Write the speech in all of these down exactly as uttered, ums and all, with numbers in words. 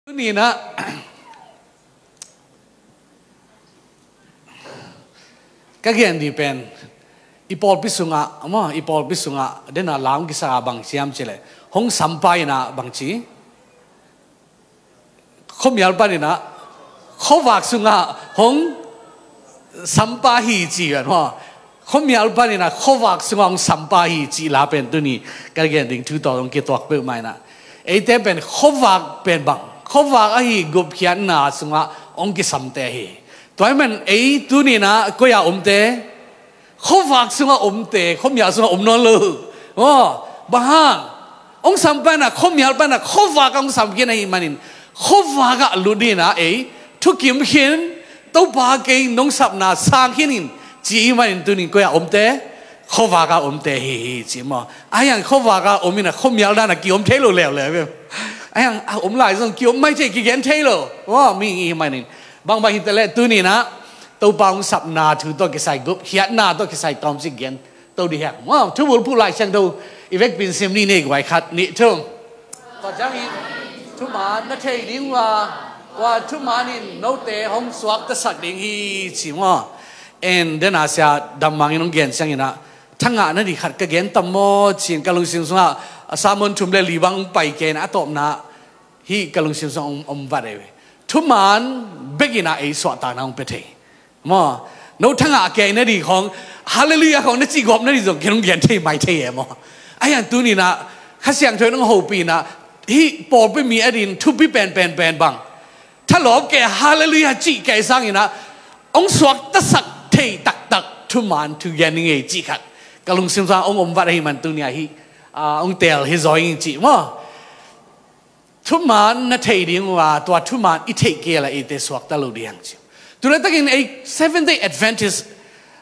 Tuni in ah ka gen ding pen i pawlpi sungah, maw, i pawlpi sungah dena lam kisa bang hiam cih leh, hong sampa in ah bang ci, khuamial panin ah khuavak sungah hong sampa hi ci pen, maw. Khuamial panin ah khuavak sungah hong sampa hi cih la pen tuni ka gen ding thu tawh hong kituak peuhmah in ah, eite pen khuavak pen bang, khuavak ahi gupkhiatna sungah hong kisamte hi. Tua ahih manin ei tuni in ah koi-ah omte? Khuavak sungah omte, khuamial sungah om nawn lo. Maw, bang hang? Hong sampa in ah khuamial panin ah khuavak ah hong sam khin ahih manin, khuavak ah lut ding in ah ei thukim khin, Topa, kei nong sapna sang khin in, ci ahih manin tuni in koi-ah omte? Khuavak ah omte hi hi ci, maw. Ahi hang khuavak ah om in ah khuamial dan ah ki-om thei lo leuleu ve. Ahi hang a om lai zong ki-om maithei, kigen thei lo, maw, mihing i hih manin. Bangbang hi ta leh tuni in ah Topa hong sapna thu tawh kisai, gupkhiatna tawh kisai tawmcik gen to ding hi hang. Maw, thubulphuh Lai Siangtho i vekpi in sim ni, nei guai, khat, nih, thum. Tua ciangin thuman na thei ding uh a, tua thuman in note hong suaktasak ding hi ci, maw. En, dena Sia Dam Mang in hong gen ciangin ah, thangah na ding khat ka gen tam maw ci-in ka lungsim sungah, a sermon thum le li bang hong pai kei in ah, a tawpna hih ka lungsim sungah hong om vat ei ve. Thuman bek in ah ei suahtakna hong pia thei. Maw, no thangah kei na ding khawng, Hallelujah khawng na cih gawp na ding zong ken hong gen thei mai thei e, maw. Ahi hang tuni in ah Kha Siangtho in hong hopih in ah, hih pawlpi mi adingin thupi penpen pen bang, thalawp kei, Hallelujah cih kei sangin ah hong suaktasak thei taktak thuman thu gen ning ei cih khat ka lungsim sungah hong om vat ahih man tuni-ah hih, ah, hong teel hi zaw ing ci, maw. Thuman na thei ding uh a, tua thuman i theih kei leh eite suakta lo ding hi hang ci. Tu laitakin ei Seventh Day Adventist,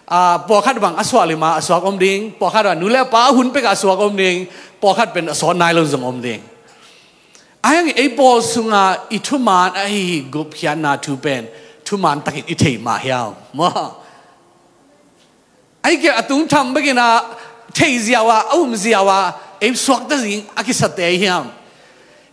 ah, pawlkhat bang a suah lim a suak om ding, pawlkhat bang nu le pa a hun pek a suak om ding, pawlkhat pen a sawt nai lo zong om ding. Ahi hang ei pawl sungah i thuman ahi gupkhiatna thu pen thuman takin i thei mah hiam? Maw. Ahi kei a tung tham bekin ah thei ziau a, a um ziau a, ei suakta zing a kisate hiam?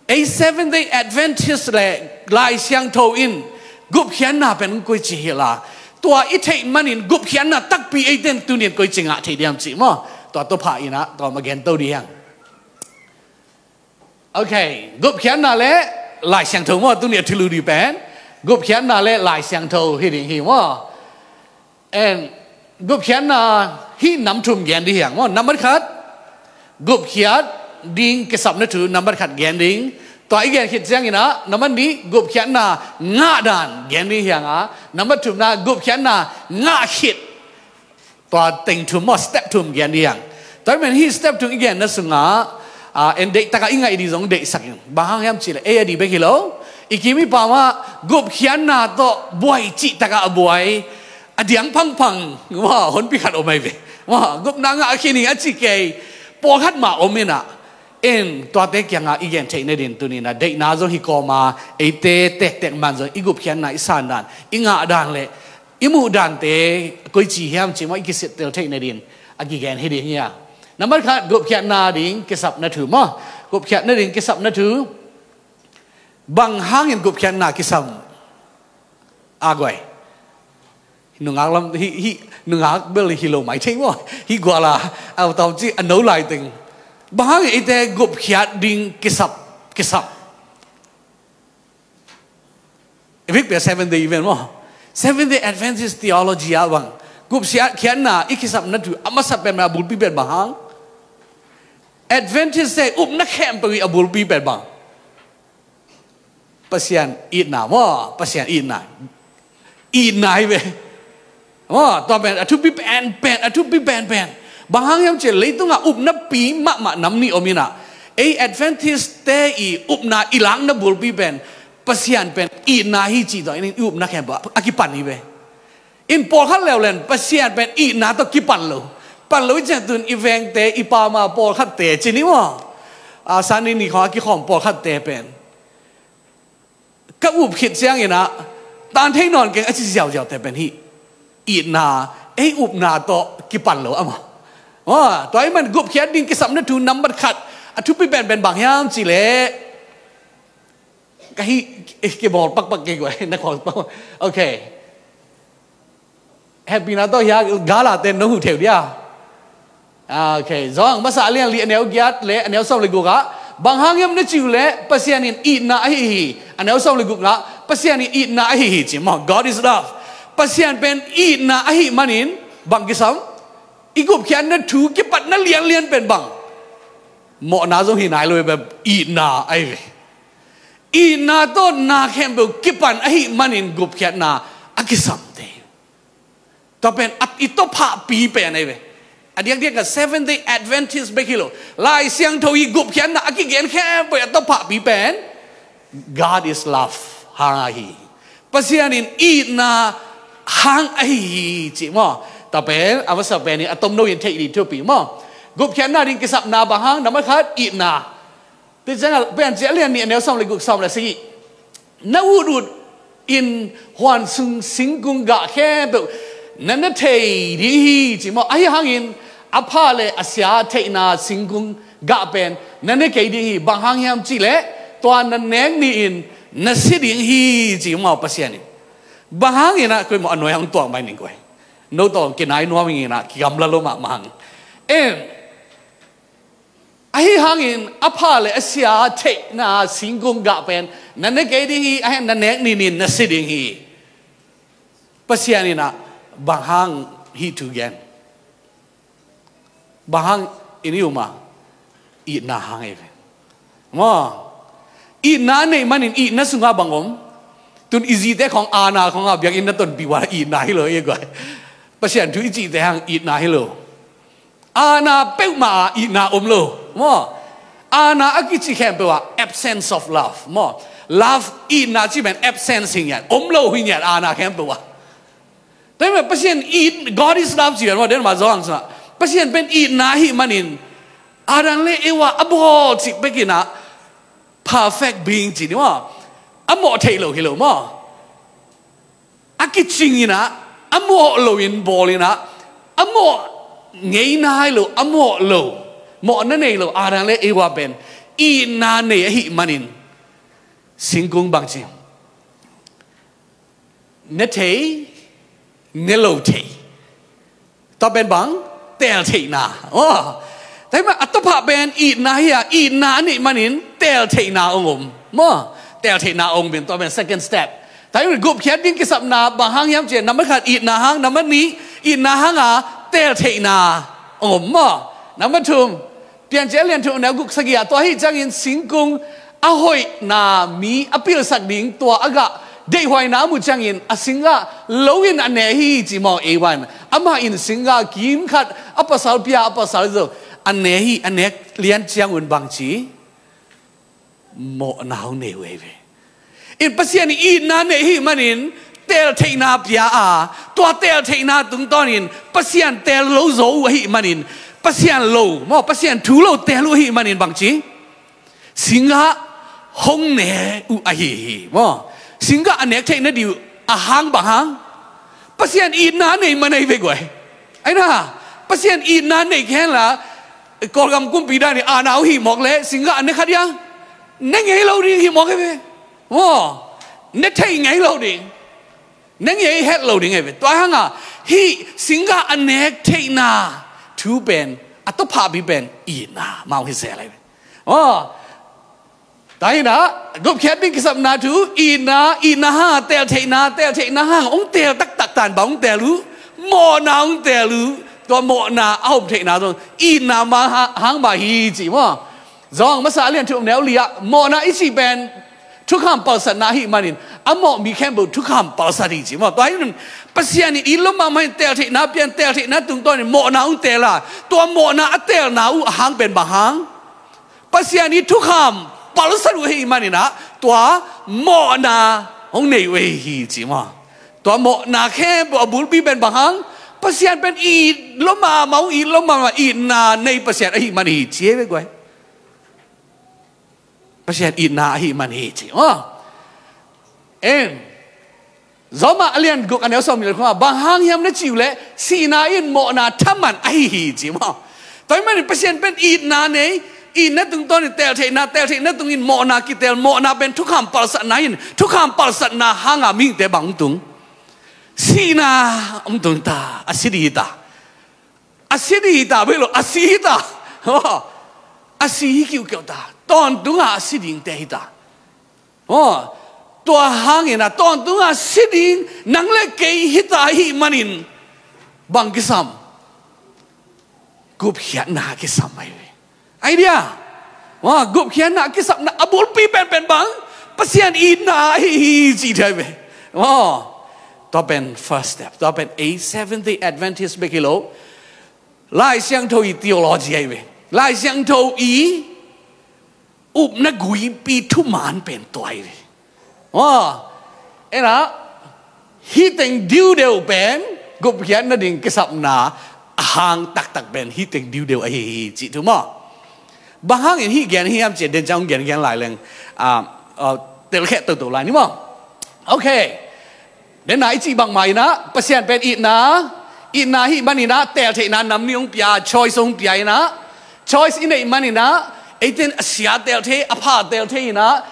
Ei Seventh Day Adventist le Lai Siangtho in gupkhiatna pen koici hilh a, tua i theih manin gupkhiatna takpi eite in tuni in koici ngah thei diam cih, maw. Tua tawh pha in ah tua mah gen to ding hi hang. Ok, gupkhiatna le Lai Siangtho, maw, tuni a thulu ding pen gupkhiatna le Lai Siangtho hi ding hi, maw. En, gupkhiatna hih nam thum gen ding hi hang, maw. Nambat khat, gupkhiat ding kisapna thu nambat khat gen ding. Tua i gen khit ciangin ah nambat nih, gupkhiatna ngah dan gen ding hi hang a, nambat thumna gupkhiatna ngah khit, tua teng thum, maw, step thum gen ding hi hang. Tua ahih man hih step thum i genna sungah, ah, en, deihtak a i ngaih ding zong deihsak in. Bang hang hiam cih leh ei a ding bek hi lo, i kim i pam ah gupkhiatna tawh buai cihtak a a buai, a diang phangphang, maw, honpi khat om ahi ve. Maw, gupna ngah khin ing a ci kei pawlkhat mah om in ah, en, tuate kiangah i gen theih nadingin tuni in ah deihna zong hi kawm a, eite tektek man zong i gupkhiatna i san dan, i ngah dan le i muh dante koici hiam cih, maw, i kisittel theih nadingin a kigen hi ding hi a. Nambat khat, gupkhiatna ding kisapna thu, maw. Gupkhiatna ding kisapna thu. Bang hangin gupkhiatna kisam a guai? Nungak lam, hih, hih nungak bel hi lo mai thei, maw. Hih gual a, a tawm ci a no lai teng. Bang hangin eite gupkhiat ding kisap, kisam? I bikpi a Seventh Day event, maw. Seventh Day Adventist theology ah bang, gupkhiatna i kisapna thu a masa pen, a bulpi pen bang hang? Adventist te upna khempeuh i a bulpi pen bang? Pasian itna, maw, Pasian itna. Itna hi ve. Maw, tua pen a thupi penpen, a thupi penpen. Bang hang hiam cih leh leitungah upnapi mahmah nam nih om in ah, ei Adventist te i upna i lakna bulpi pen Pasian pen itna hi cih tawh in i upna khempeuh a kipan hi ve. In pawlkhat leuleu in Pasian pen itna tawh kipan lo. Pan lo i ciang tun i vengte, i pam a pawlkhatte ci ni, maw. A, Sunday ni khawng a kikhawm pawlkhatte pen ka up khit ciangin ah tan thei nawn keng a ci ziauziaute pen hih itna, ei upna tawh kipan lo a maw. Maw, tua ahih man gupkhiat ding kisapna thu nambat khat a thupi penpen bang hiam cih leh Ka hih, eh, kibawl pakpak kei guai, na khuang pakpak. Ok. Hehpihna tawh hiah galate na huh thei uh dia. Ah, ok. Johan masa a lian li a neu giat le a neu sawm le guk ah, bang hang hiam na cih uh leh Pasian in itna ahi hi. A neu sawm le gukna ah, Pasian in itna ahi hi ci maw. God is love. Pasian pen itna ahih manin bang kisam? I gupkhiatna thu kipatna lianlian pen bang? Mawhna zong hi nai lo, itna ahi ve. Itna tawh na khempeuh kipan ahih manin gupkhiatna a kisamte. Tua pen a, i tawphahpi pen ahi ve. A diakdiak a Seventh Day Adventist bek hi lo. Lai Siangtho i gupkhiatna a kigen khempeuh a tawphahpi pen God is love hang ahi hi. Pasian in itna hang ahi hi ci maw. Tua pen a masa pen in a tomno in theih ding thupi maw. Gupkhiatna ding kisapna bang hang? Nambat khat, itna. Tua ciangah Piancil a lian nih a neu sawm le guk, sawm le sagih. Na utut in huan sung singkung gah khempeuh na ne thei ding hi ci maw. Ahi hangin a pha le a sia theihna singkung gah pen na ne kei ding hi. Bang hang hiam cih leh tua na nek ni-in na si ding hi ci maw Pasian in. Bang hangin ah koi maw a nuai hong tuak mai ning koi. No tawh kinai nuam ing in ah kigamla lo mahmah hang. Em. Ahi hangin a pha le a sia theihna singkung gah pen na ne kei ding hi, ahi hang na nek ni-in na si ding hi. Pasian in ah bang hang hih thu gen? Bang hang in i um a? Itna hang ahi ve. Maw? Itna a neih manin itna sungah bang om? Tun i zite khawng aana khawngah biakinn na tonpih uh a itna hi lo e guai. Pasian thu i cihte hang itna hi lo. Aana peuhmah ah itna om lo maw. Aana a kici khempeuh ah absence of love maw. Love, itna cih pen absence hi ngiat, om lo hi ngiat aana khempeuh ah. Tua hi mah Pasian it, God is love ci pen maw, den mah zawng sungah Pasian pen itna ahih manin Adam le Eva a bawl cih pekin ah perfect being ci ni maw. A mawh theih lo hi lo maw. A kicing in ah, a mawh loin bawl in ah, a mawh ngei nai lo, a mawh lo, mawhna nei lo Adam le Eva pen itna nei ahih manin singkung bang ci? Ne thei, ne lo thei. Tua pen bang? Teel theihna. Aw. Tua hi mah a tawphah pen itna hi a, itna a neih manin teel theihna ong om. Maw? Teel theihna ong om in tua pen second step. Tua hi mah gupkhiat ding kisapna bang hang hiam cih leh nambat khat itna hang, nambat nih itna hang a teel theihna ong om maw? Nambat thum, Piancil a lian thum a neu guk sagih ah tua ahih ciangin singkung a hoihna mi a pilsak ding tua a gah deihhuaina a muh ciangin a singgah lo in a ne hi ci maw Eva in. Amah in singgah kim khat a pasal pia a pasal zo a ne hi, a nek lian ciangun bang ci? Mawhna hong nei uh ahi ve. In Pasian in itna nei ahih manin teel theihna pia a, tua teel theihna tungtawnin Pasian teel lo zo uh ahih manin, Pasian lo maw, Pasian thu lo teel uh ahih manin bang ci? Singgah hong ne uh ahi hi maw. Singgah a nek theih nading uh a hang bang hang? Pasian itna nei man ahi ve guai. Ahi na, Pasian itna nei khen la, Kawlgam kumpi dan in aana uh hih mawk leh singgah a ne kha dia? Ne ngei lo ding hih mawk ahi ve. Maw, ne thei ngei lo ding. Ne ngei het lo ding ahi ve. Tua hang a hih singgah a nek theihna thu pen a tawphahpi pen itna mah hi zel ahi ve. Aw. Tua hi na, gupkhiat ding kisapna thu, itna, itna hang a teel theihna, teel theihna hang a hong teel taktak tan bang hong teel uh? Mawhna hong teel uh. Tua mawhna a om theihna zong itna mah ha-, hang mah hi ci maw. Johan masa a lian thum neu li ah mawhna i cih pen thukham palsatna ahih manin a mawh mi khempeuh thukham palsat hi ci maw. Tua hi nun Pasian in it lo mahmah in teel theihna pian, teel theihna tungtawnin mawhna hong teel a, tua mawhna a teelna uh a hang pen bang hang? Pasian in thukham palsat uh ahih manin ah tua mawhna hong nei uh ahi hi ci maw. Tua mawhna khempeuh a bulpi pen bang hang? Pasian pen it lo mahmah, hong it lo mahmah, itna nei Pasian ahih man hi ci hi ve guai. Pasian itna ahih man hi ci maw. En. Rom a lian guk a neu sawm nih le kua, bang hang hiam na cih uh leh sihna in mawhna thaman ahi hi ci maw. Tua ahih manin Pasian pen itna nei, Itna tungtawnin teel theihna, teel theihna tungin mawhna kitel, mawhna pen thukham palsatna in, thukham palsatna hanga mihingte bang hong tung? Sihna hong tung ta, a si ding hi ta. A si ding hi ta, bek lo, a si hi ta. Aw, a si hi kiukiu ta. Tawntunga a si dingte hi ta. Aw, tua hangin a tawntunga si ding nang le kei hi ta ahih manin bang kisam? Gupkhiatna kisam ahi ve. Idea. Aw, gupkhiatna kisapna a bulpi penpen bang? Pasian itna ahi hi ci thei ve. Aw, tua pen first step. Tua pen ei Seventh Day Adventist bek hi lo. Lai Siangtho i theology ahi ve. Lai Siangtho i upna guipi thuman pen tua hi ve. Aw, ena, hih teng diudeu pen gupkhiatna ding kisapna a hang taktak pen hih teng diudeu ahi hi cih thu maw? Bang hangin hih gen hiam cih den ciang hong gen gen lai leng, ah, ah, telkhiat toto lai ni maw? Okay. Denna i cih bangmah inah Pasian pen itna, itna ahih maninah teel theihna nam nih hong pia, choice hong pia inah, choice i neih maninah eite in a sia teel thei, a pha teel thei inah,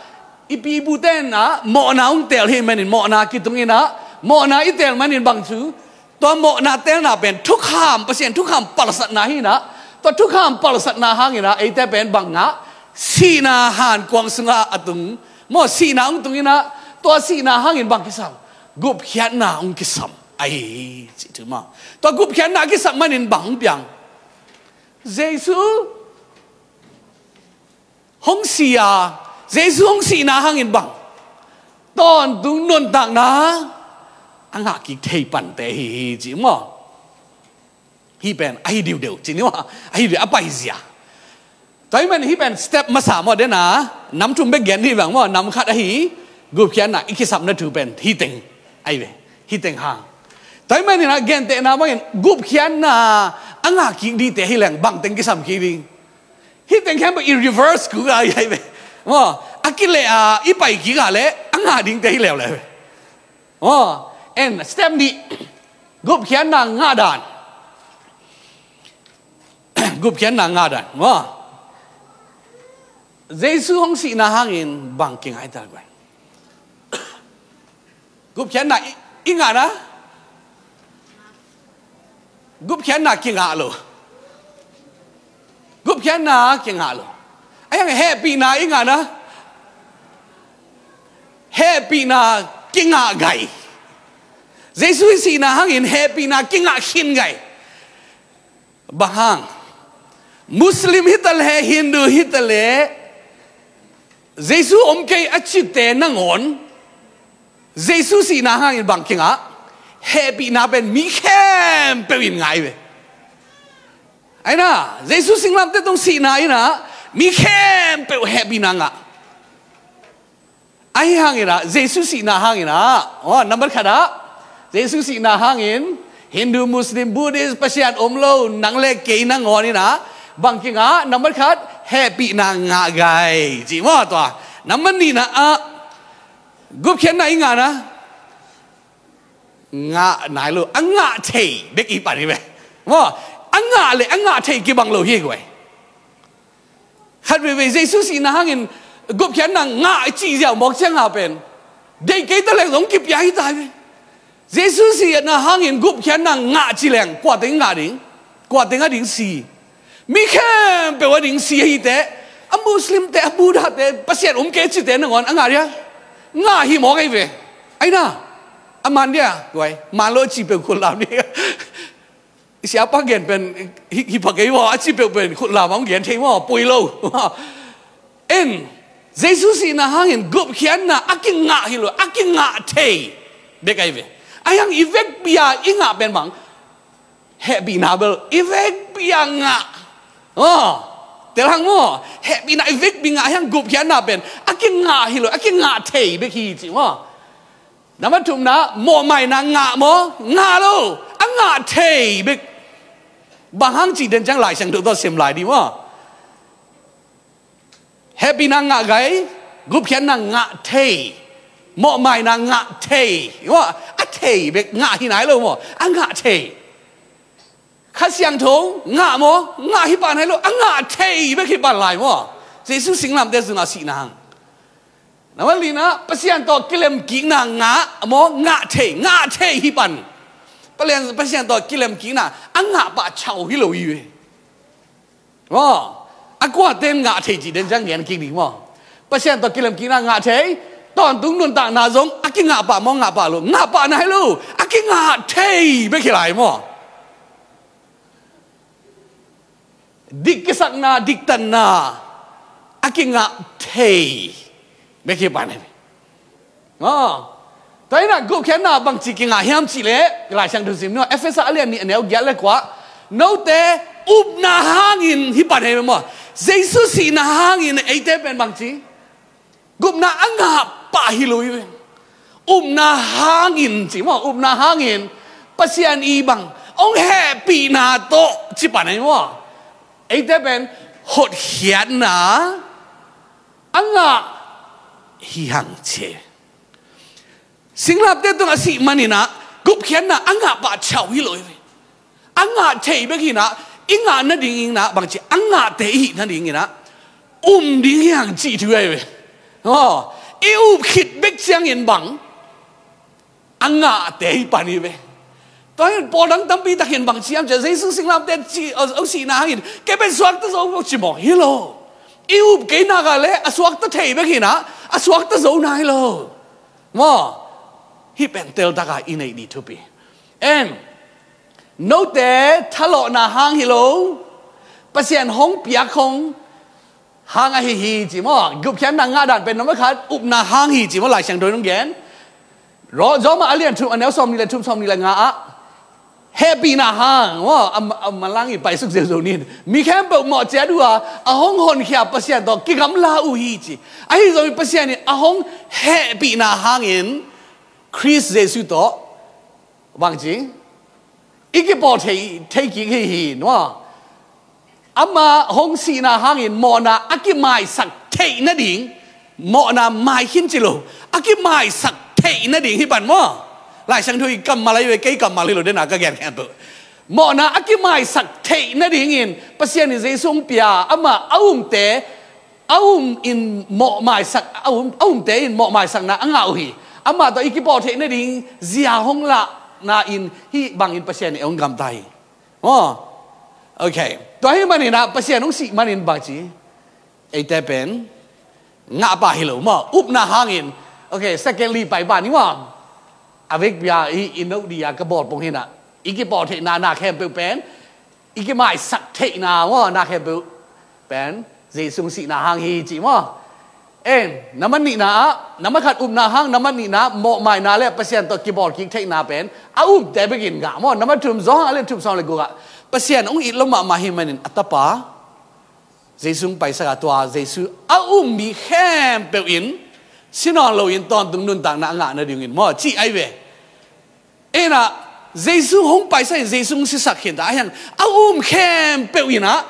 i pi i pute inah mawhna hong teel thei manin mawhna kitung inah, mawhna i teel manin bang cu, tua mawhna teelna pen thukham, Pasian thukham palsatna hi inah, tua thukham palsatna hang inah eite pen bang ngah? Sihna hankuang sungah a tung maw, sihna hong tung inah, tua sihna hangin bang kisam? Gupkhiatna hong kisam ahi hi cih thu maw? Tua gupkhiatna a kisam manin bang hong piang? Jesu hong si a, Jesu hong sihna hangin bang? Tawntung nuntakna a ngah kik thei pante hi hi cih maw? Hih pen ahi diudeu cih ni maw? Ahi diu a paizia. Tua ahih man hih pen step masa maw, dena nam thum bek gen ni bang maw, nam khat ahi gupkhiatna i kisapna thu pen hih teng ahi ve, hih teng hang. Tua ahih maninah gentehna bangin gupkhiatna a ngah kik dingte hi leng bang teng kisam kik ding? Hih teng khempeuh i reverse kul a hi ve. Maw, a kileh a i pai kik a leh a ngah dingte hi leuleu ve. Maw, en step nih, gupkhiatna ngah dan. Gupkhiatna ngah dan. Maw, Jesu hong sihna hangin bang kingah i ta guai? Gupkhiatna i, i ngah na? Gupkhiatna kingah lo. Gupkhiatna kingah lo. A hiang hehpihna i ngah na? Hehpihna kingah gai. Jesu i sihna hangin hehpihna kingah khin gai. Bang hang? Muslim hi ta leh, Hindu hi ta leh, Jesu om kei a cite nangawn, Jesu sihna hangin bang kingah? Hehpihna pen mi khempeuh in ngah hi ve. Aina, Jesu singlamteh tung sihna inah mi khempeuh hehpihna ngah. Ahi hanginah Jesu sihna hanginah, aw, nambat khatah, Jesu sihna hangin Hindu, Muslim, Buddhist, Pasian om lo, nang le kei nangawn inah bang kingah? Nambat khat, hehpihna ngah gai cih maw tua. Nambat nihna ah, gupkhiatna i ngah na? Ngah nai lo, a ngah thei bek i pan hi ve. Maw, a ngah le a ngah thei kibang lo hi guai. Khat veivei Jesu sihna hangin gupkhiatna ngah i cih ziau mawk cianga pen deih kei ta leng zong kipia hi ta hi ve. Jesu sihna hangin gupkhiatna ngah ci leng kua teng ngah ding? Kua teng a ding si? Mi khempeuh a ding si ahi teh, a Muslimte, a Buddhate, Pasian om kei cite nangawn a ngah dia? Ngah hi mawk ahi ve. Aina, a man dia guai, man lo a cipeuh khut lam dia. I siapa gen pen hi, hi pha kei maw, a cipeuh pen khut lam a hong gen thei maw, pui lo. En, Jesu sihna hangin gupkhiatna a kingah hi lo, a kingah thei bek ahi ve. A hiang i vekpi-a i ngah pen bang? Hehpihna bel i vekpi-a ngah. Aw, tel hang maw? Hehpihna i vekpi ngah, a hiang gupkhiatna pen a kingah hi lo, a kingah thei bek hi ci maw? Nambat thumna, mawhmaina ngah maw? Ngah lo, a ngah thei bek. Bang hang cih den ciang Lai Siangtho tawh sim lai dih maw? Hehpihna ngah gai, gupkhiatna ngah thei, mawhmaina ngah thei maw? A thei bek ngah hi nai lo maw? A ngah thei. Kha Siangtho ngah maw? Ngah hi pan hai lo, a ngah thei bek hi pan lai maw? Jesu singlamteh sungah sihna hang. Nambat lina, Pasian tawh kilemkikna ngah maw? Ngah thei, ngah thei hi pan. Pasian, Pasian tawh kilemkikna a ngah pah chau hi lo hi ve. Maw, a kuaten ngah thei ci den ciang gen kik ding maw? Pasian tawh kilemkikna ngah thei, tawntung nuntakna zong a kingah pah maw, ngah pah lo, ngah pah nai lo, a kingah thei bek hi lai maw? Dik kisakna, diktatna a kingah thei bek hi pan hi. Aw. Tua hi-in ah gupkhiatna bangci kingah hiam cih leh, Lai Siangtho sim ni maw, Efesa a lian nih a neu giat le kua, note upna hangin hi pan hi maw? Jesu sihna hangin eite pen bangci gupna a ngah pah hi lo hi ve. Upna hangin ci maw, upna hangin Pasian i bang hong hehpihna tawh ci pan hi maw? Eite pen hotkhiatna a ngah hi hang ci. Singlamteh tungah a sih manin ah gupkhiatna a ngah pah chau hi lo hi ve. A ngah thei bek hi-in ah, i ngah nadingin ah bangci, a ngahte i hih nadingin ah um ding hi hang cih thu hi ve. Aw, i up khit bek ciangin bang a ngahte hi pan hi ve. Tua hi-in pawl dang tampi takin bangci hiam cih leh, Jesu singlamteh ci, a, a sihna hangin kei pen suakta zo lo ci maw? Hi lo. I up kei nak leh a suakta thei bek hi-in ah, a suakta zo nai lo. Maw, hih pen teltak a i neih ding thupi. En, note thalawhna hang hi lo, Pasian hong piak hong hang ahi hi ci maw? Gupkhiatna ngah dan pen nambat khat upna hang hi ci maw, Lai Siangtho in hong gen. Ro-, Roma a lian thum a neu sawmnih le thum, sawmnih le nga ah hehpihna hang maw, a, a manlang in paisuk zelzel ni. Mi khempeuh mawh ciat uh a, a hong honkhia Pasian tawh kigamla uh hi ci. Ahi zongin Pasian in a hong hehpihna hangin Khrist Jesu tawh bangci i kipawl thei, thei kik hi hi maw? Ama hong sihna hangin mawhna a kimaisak theih nading, mawhna mai khin ci lo, a kimaisak theih nading hi pan maw? Lai Siangtho i kammal ahi ve, kei kammal hi lo, den a ka gen khempeuh. Mawhna a kimaisak theih nadingin Pasian in Jesu hong pia, ama a umte, a um in mawhmaisak, a um, a umte in mawhmaisakna a ngah uh hi. Amah tawh i kipawl theih nading zia hong lahna in hih bangin Pasian in hong gamta hi. Aw. Ok. Tua ahih manin ah Pasian hong sih manin bangci, eite pen ngah pah hi lo maw, upna hangin. Ok, secondly, pai pah ni maw. A vekpi-a i, i no ding a ka bawl pong hi-in ah, i kipawl theihna na khempeuh pen, i kimaisak theihna maw, na khempeuh pen Jesu hong sihna hang hi ci maw. En, nambat nihna ah, nambat khat upna hang, nambat nihna mawhmaina le Pasian tawh kibawl kik theihna pen a umte bekin ngah maw. Nambat thum, Johan a lian thum, sawm le guk ah, Pasian hong it lo mahmah ahih manin a Tapa Jesu hong paisak a, tua Jesu a um mi khempeuh in si nawn loin tawntung nuntakna a ngah nadingin maw, cih ahi ve. En ah, Jesu hong paisak in Jesu hong sisak khin ta, ahi hang a um khempeuh in ah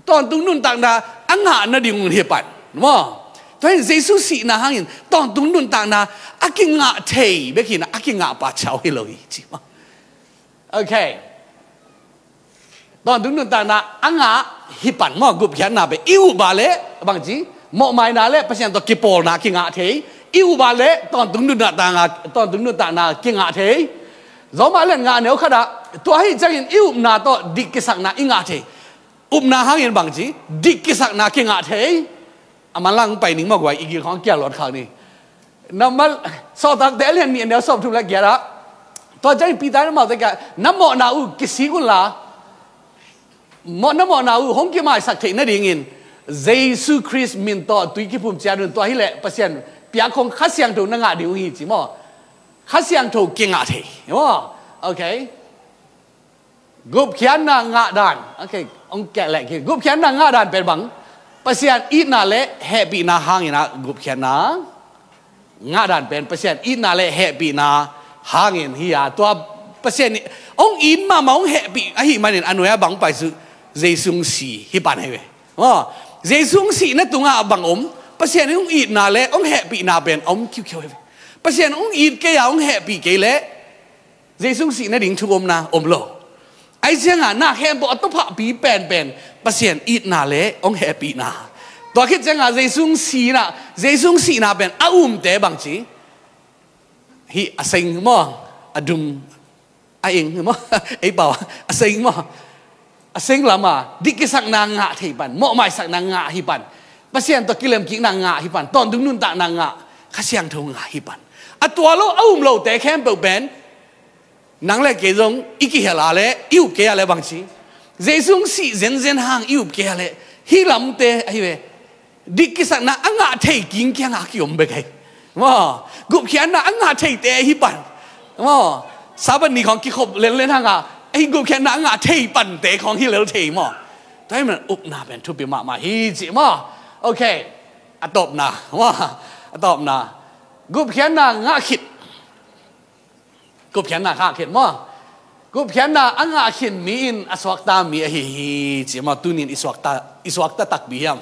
tawntung nuntakna a ngah nading hi pan maw. Tua hi-in Jesu sihna hangin tawntung nuntakna a kingah thei bek hi-in ah, a kingah pah chau hi lo hi ci maw. Ok. Tawntung nuntakna a ngah hi pan maw, gupkhiatna pen. I up a leh bangci, mawhmaina le Pasian tawh kipawlna kingah thei. I up a leh tawntung nuntakna, tawntung nuntakna kingah thei. Roma a lian nga a neu khat ah, tua ahih ciangin i upna tawh dik kisakna i ngah thei. Upna hangin bangci, dik kisakna kingah thei. A manlang pai ning maw guai, i gil khawng kia luat khak ni. Nambat, Sawltakte a lian nih a neu sawmthum le giat ah, tua ciangin Peter in amaute kiangah, na mawhna uh kisik unla, mawh, na mawhna uh hong kimaisak theih nadingin Jesu Khrist min tawh tui kiphum ciat un, tua hi leh Pasian piak khong Kha Siangtho na ngah ding uh hi ci maw. Kha Siangtho kingah thei maw. Ok. Gupkhiatna ngah dan. Ok, hong keh leh kik. Gupkhiatna ngah dan pen bang, Pasian itna le hehpihna hangin ah gupkhiatna ngah dan pen Pasian itna le hehpihna hangin hi a, tua Pasian in hong it mahmah, hong hehpih ahih manin a nuai-ah bang hong paisuk, Jesu hong si hi pan hi ve. Aw, Jesu hong sihna tungah bang om, Pasian in hong itna le hong hehpihna pen om khiukhiau hi ve. Pasian hong it kei a, hong hehpih kei leh Jesu hong sih nading thu omna om lo. Ahi ciangah na khempeuh a tawphahpi penpen Pasian itna le hong hehpihna. Tua khit ciangah Jesu sihna, Jesu sihna pen a umte bangci hih a seng maw, a dum, a eng maw, ei pau a seng maw, a seng lama dik kisakna ngah thei pan, mawhmaisakna ngah hi pan, Pasian tawh kilemkikna ngah hi pan, tawntung nuntakna ngah, Kha Siangtho ngah hi pan. A tua lo a um lote khempeuh pen nang le kei zong i kihel a le i up kei a le bangci, Jesu sih zenzen hang i up kei a le hih lamte ahi ve. Dik kisakna a ngah thei kingkiang a kiom bek ahi. Maw, gupkhiatna a ngah theite ahi pan. Maw, Sabbath ni khawng kikhop lenlen hanga ahi gupkhiatna a ngah thei pante khawng hi lel thei maw. Tua hi man upna pen thupi mahmah hi ci maw. Ok. A tawpna maw, a tawpna gupkhiatna ngah khit. Gupkhiatna ngah khin maw. Gupkhiatna a ngah khin mi in a suakta mi ahi hi ci maw. Tunin i suakta, i suakta takpi hiam?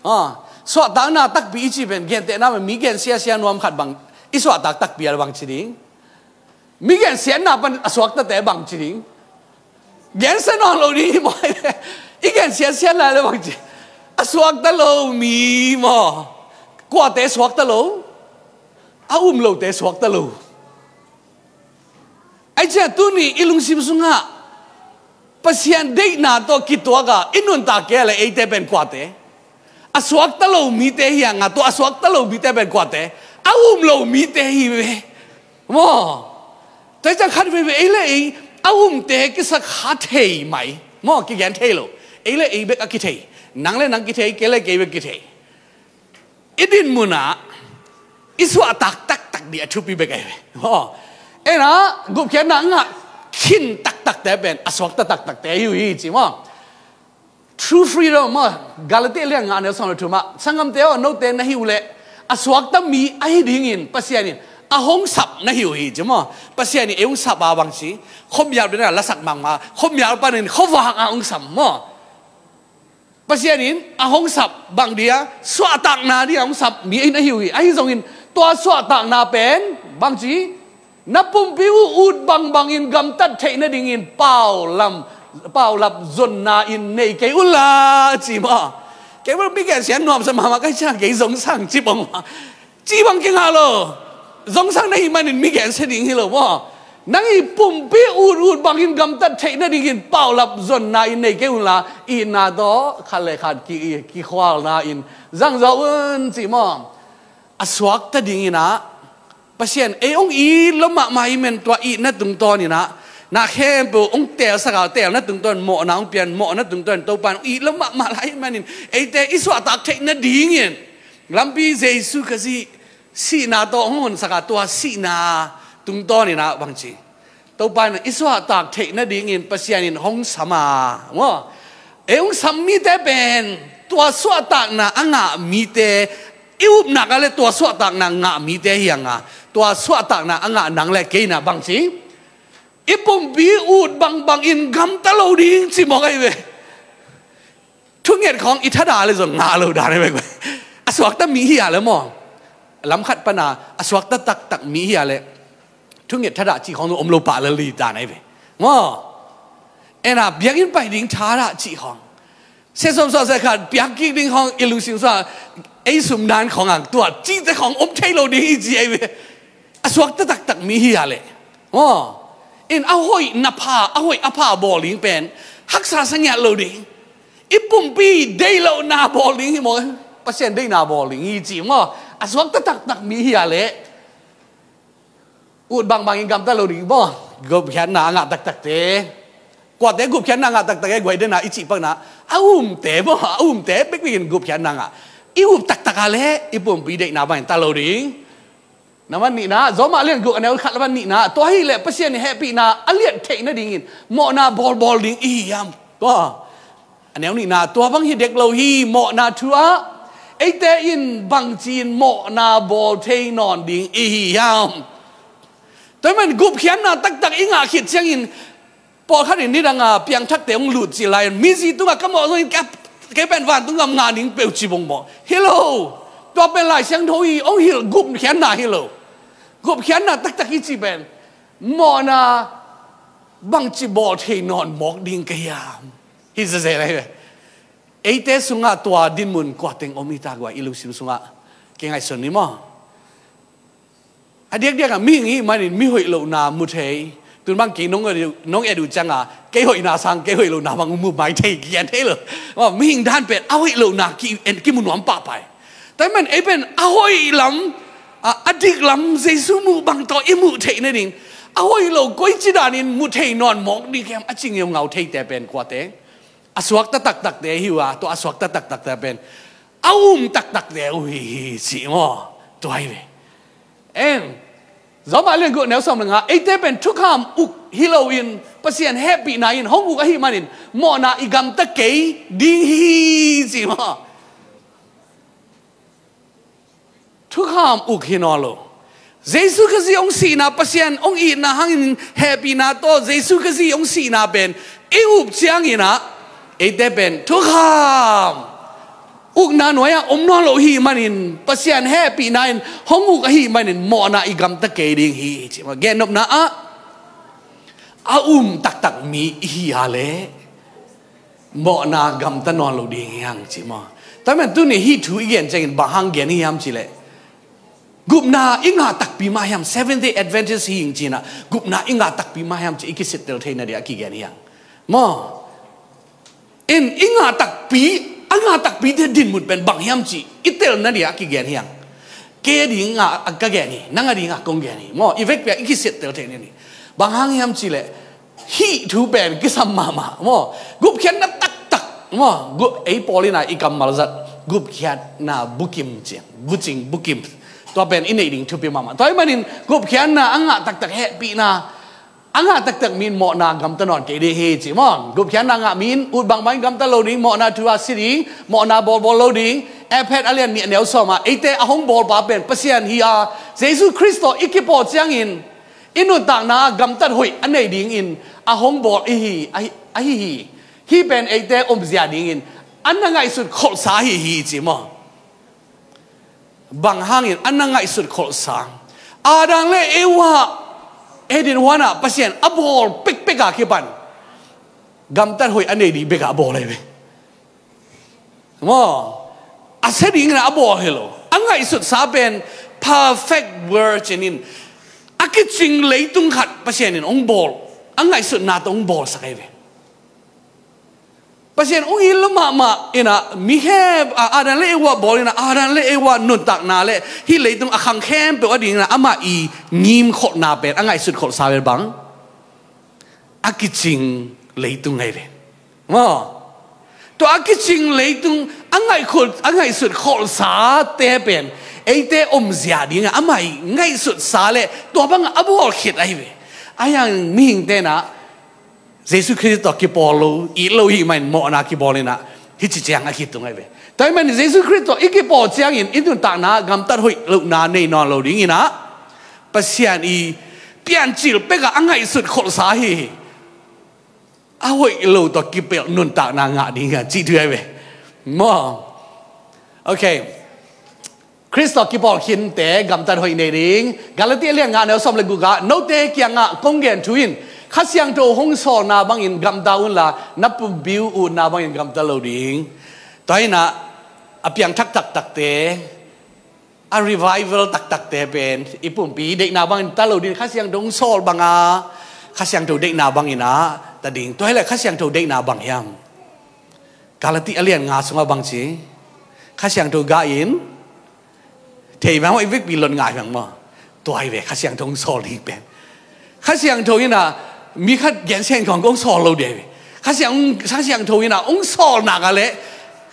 Ah, suahtakna takpi i ci pen gentehna mi gen siasia nuam khat bang i suahtak takpi a le bang ci ding? Mi gen siatna pan a suaktate bang ci ding? Gen sia nawn lo ding hi maw. I gen siasia na le bang ci, a suakta lo mi maw. Kuate suakta lo? A um lote suakta lo. Ahi ciah tuni i lungsim sungah Pasian deihna tawh kituaka i nuntak kei a le eite pen kuate? A suakta lo mite hi a ngah, tua a suakta lo mite pen kuate? A um lo mite hi ve. Maw, tua hi ciah khat veve ei le ei a umte kisa kha thei mai. Maw, kigen thei lo. Ei le ei bek a kithei. Nang le nang kithei, kei le kei bek kithei. I din munah i suahtak taktak dih a thupi bek ahi ve. Maw, ena gupkhiatna ngah khin taktakte pen a suakta taktakte hi uh hi ci maw. True freedom maw, Galati lian ngah neu sawm le thum ah, sanggamte aw, note na hi uh leh a suakta mi ahi dingin Pasian in a hong sap na hi uh hi ci maw. Pasian in ei hong sap a bang ci, khuamial dena lasak mangma, khuamial panin khuavak a hong sap maw. Pasian in a hong sap bang dia, suahtakna dia hong sap mi in ahi uh hi. Ahi zongin tua suahtakna pen bang ci, na pumpi uh ut bangbangin gamtat theih nadingin paulam, paulap zonna in nei kei unla ci maw. Kei bang mi gen sian nuamsa mahmah ka hi ciang kei zong sang ci bang maw. Ci bang kingah lo. Zongsang na hih manin mi gensia ding hi lo maw. Nang i pumpi ut ut bangin gamtat theih nadingin paulap zonna in nei kei unla, itna tawh khat le khat ki, kikhualna in zangzaw un ci maw. A suakta dingin ah Pasian ei hong it lo mahmah hi men tua itna tungtawn in ah na khempeuh hong teelsak a, teelna tungtawn mawhna hong pian, mawhna tungtawn Topa in hong it lo mahmah lai hi manin eite i suahtak theih nadingin lampi Jesu Khazih sihna tawh hong honsak a, tua sihna tungtawn in ah bang ci, Topa in i suahtak theih nadingin Pasian in hong sam a maw. Ei hong sam mite pen tua suahtakna a ngah mite, i upna ka le tua suahtakna ngah mite hi a ngah, tua suahtakna a ngah nang le kei na bang ci, i pumpi ut bangbangin gamta lo ding ci mawk ahi ve. Thunget khawng i thada le zong ngah lo dan ahi bek. A suakta mi hi a le maw. Lam khat pana a suakta taktak mi hi a le thunget thada cih khawng zong om lo pah le li dan ahi bek. Maw. Ena biakinn pai ding thada cih khawng, se sawm sawm se khat piak kik ding khawng i lungsim sua ei sum dan khawng ang tua cihte khawng om thei lo ding i ci ahi bek. A suakta taktak mi hi a le maw. In a hoih na pha, a hoih a pha bawl ding pen haksa sangiat lo ding. I pumpi deih lohna bawl ding hi maw. Pasian deihna bawl ding hi ci maw. A suakta taktak mi hi a le ut bangbangin gamta lo ding maw. Gupkhiatna a ngah taktakte, kuate gupkhiatna a ngah taktak e guai dena i cih pakna a umte maw, a umte bekbekin gupkhiatna ngah. I up taktak a le i pumpi deihna bangin ta lo ding. Na man nihna, Rom ah lian guk a neu khat le man nihna, tua hi leh Pasian i hehpihna a liat theih nadingin mawhna bawlbawl ding i hi hiam? Tua a neu nihna, tua bang hi dek lo hi. Mawhna thu ah eite in bangci in mawhna bawl thei nawn ding i hi hiam? Tua hi man gupkhiatna taktak i ngah khit ciangin pawlkhat in nidanga piangthakte hong lut cih lai-in mizi tungah ka mawh zongin kei pen vantung gam ngah ding peuh ci bongmawh hi lo. Tua pen Lai Siangtho i hong hilh gupkhiatna hi lo. Gupkhiatna taktak i cih pen mawhna Bangci bawl thei nawn mawk ding ka hiam? Hi zezen ahi ve. Eite sungah tua dinmun kua teng om hi ta, kua i lungsim sungah kei ngaihsun ni maw? A diakdiakah mihing ihih manin mi hoih lohna mu thei. Tun bang kei nong et uh, nong et uh ciangah kei hoihna sang kei hoih lohna bang mu mai thei, kigen thei lo. Maw, mihing dan pen a hoih lohna ki en kimu nuam pahpah hi. Tua ahih man ei pen a hoih lam, a, a dik lam Jesu muh bang tawh i muh theih nading, a hoih lo koici danin mu thei nawn mawk ding hiam a ci ngeungau theite pen kua teng? A suakta taktakte hi uh a, tua a suakta taktakte pen a um taktakte uh hi hi ci maw? Tua hi ve. En, Rom a lian guk neu sawm le nga, eite pen thukham uk hi loin Pasian hehpihna in hong uk ahih manin mawhna i gamta kei ding hi ci maw? Thukham uk hi nawn lo. Jesu Khazih hong sihna, Pasian hong itna hangin hehpihna tawh Jesu Khazih hong sihna pen i up ciangin ah eite pen thukham ukna nuai-ah om nawn lo hi manin Pasian hehpihna in hong uk ahih manin mawhna i gamta kei ding hi ci maw? Gennopna ah a um taktak mi i hi a leh mawhna gamta nawn lo ding hi hang ci maw? Tua ahih man tuni hih thu i gen ciangin bang hang gen hi hiam cih leh, gupna i ngah takpi mah hiam? Seventh Day Adventist hi ing ci-in ah gupna i ngah takpi mah hiam cih i kisittel theih nading a kigen hi hang maw? In i ngah takpi, a ngah takpite dinmun pen bang hiam cih i telna ding a kigen hi hang. Kei ding a, a ka gen hi, nang a ding a kong gen hi maw? I vekpi a i kisittel theih nading. Bang hang hiam cih leh hih thu pen kisam mahmah maw? Gupkhiatna taktak maw? Gu-, ei Paul in ah i kammal zat gupkhiatna bukim ci, bucing bukim. Tua pen i neih ding thupi mahmah. Tua ahih manin gupkhiatna a ngah taktak, hehpihna a ngah taktak mi in mawhna gamta nawn kei ding hi ci maw? Gupkhiatna ngah mi in ut bangbang in gamta lo ding, mawhna thu-a si ding, mawhna bawlbawl lo ding. Efesa a lian nih a neu sawm ah eite a hong bawlpa pen Pasian hi a, Jesu Khrist tawh i kipawl ciangin i nuntakna ah gamtat hoih a nei dingin a hong bawl i hi, ahi, ahi hi. Hih pen eite omzia dingin a na ngaihsut kholhsa ahi hi ci maw? Bang hangin a na ngaihsut kholhsa? Adam le Eva Eden huanah Pasian a bawl pekpek a kipan gamtat hoih a nei ding bekah a bawl ahi ve. Maw? A sia dingin a bawl hi lo. A ngaihsutsa pen perfect world ci-in, a kicing leitung khat Pasian in hong bawl, a ngaihsutna tawh hong bawlsak ahi ve. Pasian hong it lo mahmah in ah mi khempeuh, a, Adam le Eva bawl in ah Adam le Eva nuntakna le hih leitung a khang khempeuh a dingin ah amah i ngimkholhna pen, a ngaihsut kholhsa pen bang? A kicing leitung ahi ve. Maw? Tua a kicing leitung a ngaihkhol-, a ngaihsut kholhsate pen eite omzia dingin ah amah i ngaihsutsa le tua bangah a bawl khit ahi ve. Ahi hang mihingte in ah Jesu Khrist tawh kipawl lo, it lo i hih manin mawhna kibawl in ah hih ci ciang a kitung ahi ve. Tua ahih manin Jesu Khrist tawh i kipawl ciangin i nuntakna gamtat hoih lohna nei nawn lo dingin ah Pasian i piancil pekah a ngaihsut kholhsa hi. A hoih lo tawh kipelh nuntakna ngah ding hi a cih thu ahi ve. Maw? Ok. Khrist tawh kipawl khinte gamtat hoih nei ding. Galati a lian nga neu sawm le guk ah, note kiangah kong gen thu in Kha Siangtho hong sawlna bangin gamta unla, na pumpi uh utna bangin gamta lo ding. Tua in ah a piangthak taktakte, a revival taktakte pen i pumpi deihna bangin ta lo ding, Kha Siangtho hong sawl banga, Kha Siangtho deihna bangin ah ta ding. Tua hi leh Kha Siangtho deihna bang hiam? Galati a lian nga sungah bang ci? Kha Siangtho gah in, thei bang, i vekpi lot ngai bang maw? Tua hi ve, Kha Siangtho hong sawl ding pen. Kha Siangtho in ah mi khat gensia in kong hong sawl lo ding hi ve. Kha Siang, Kha Siangtho in ah hong sawl nak a leh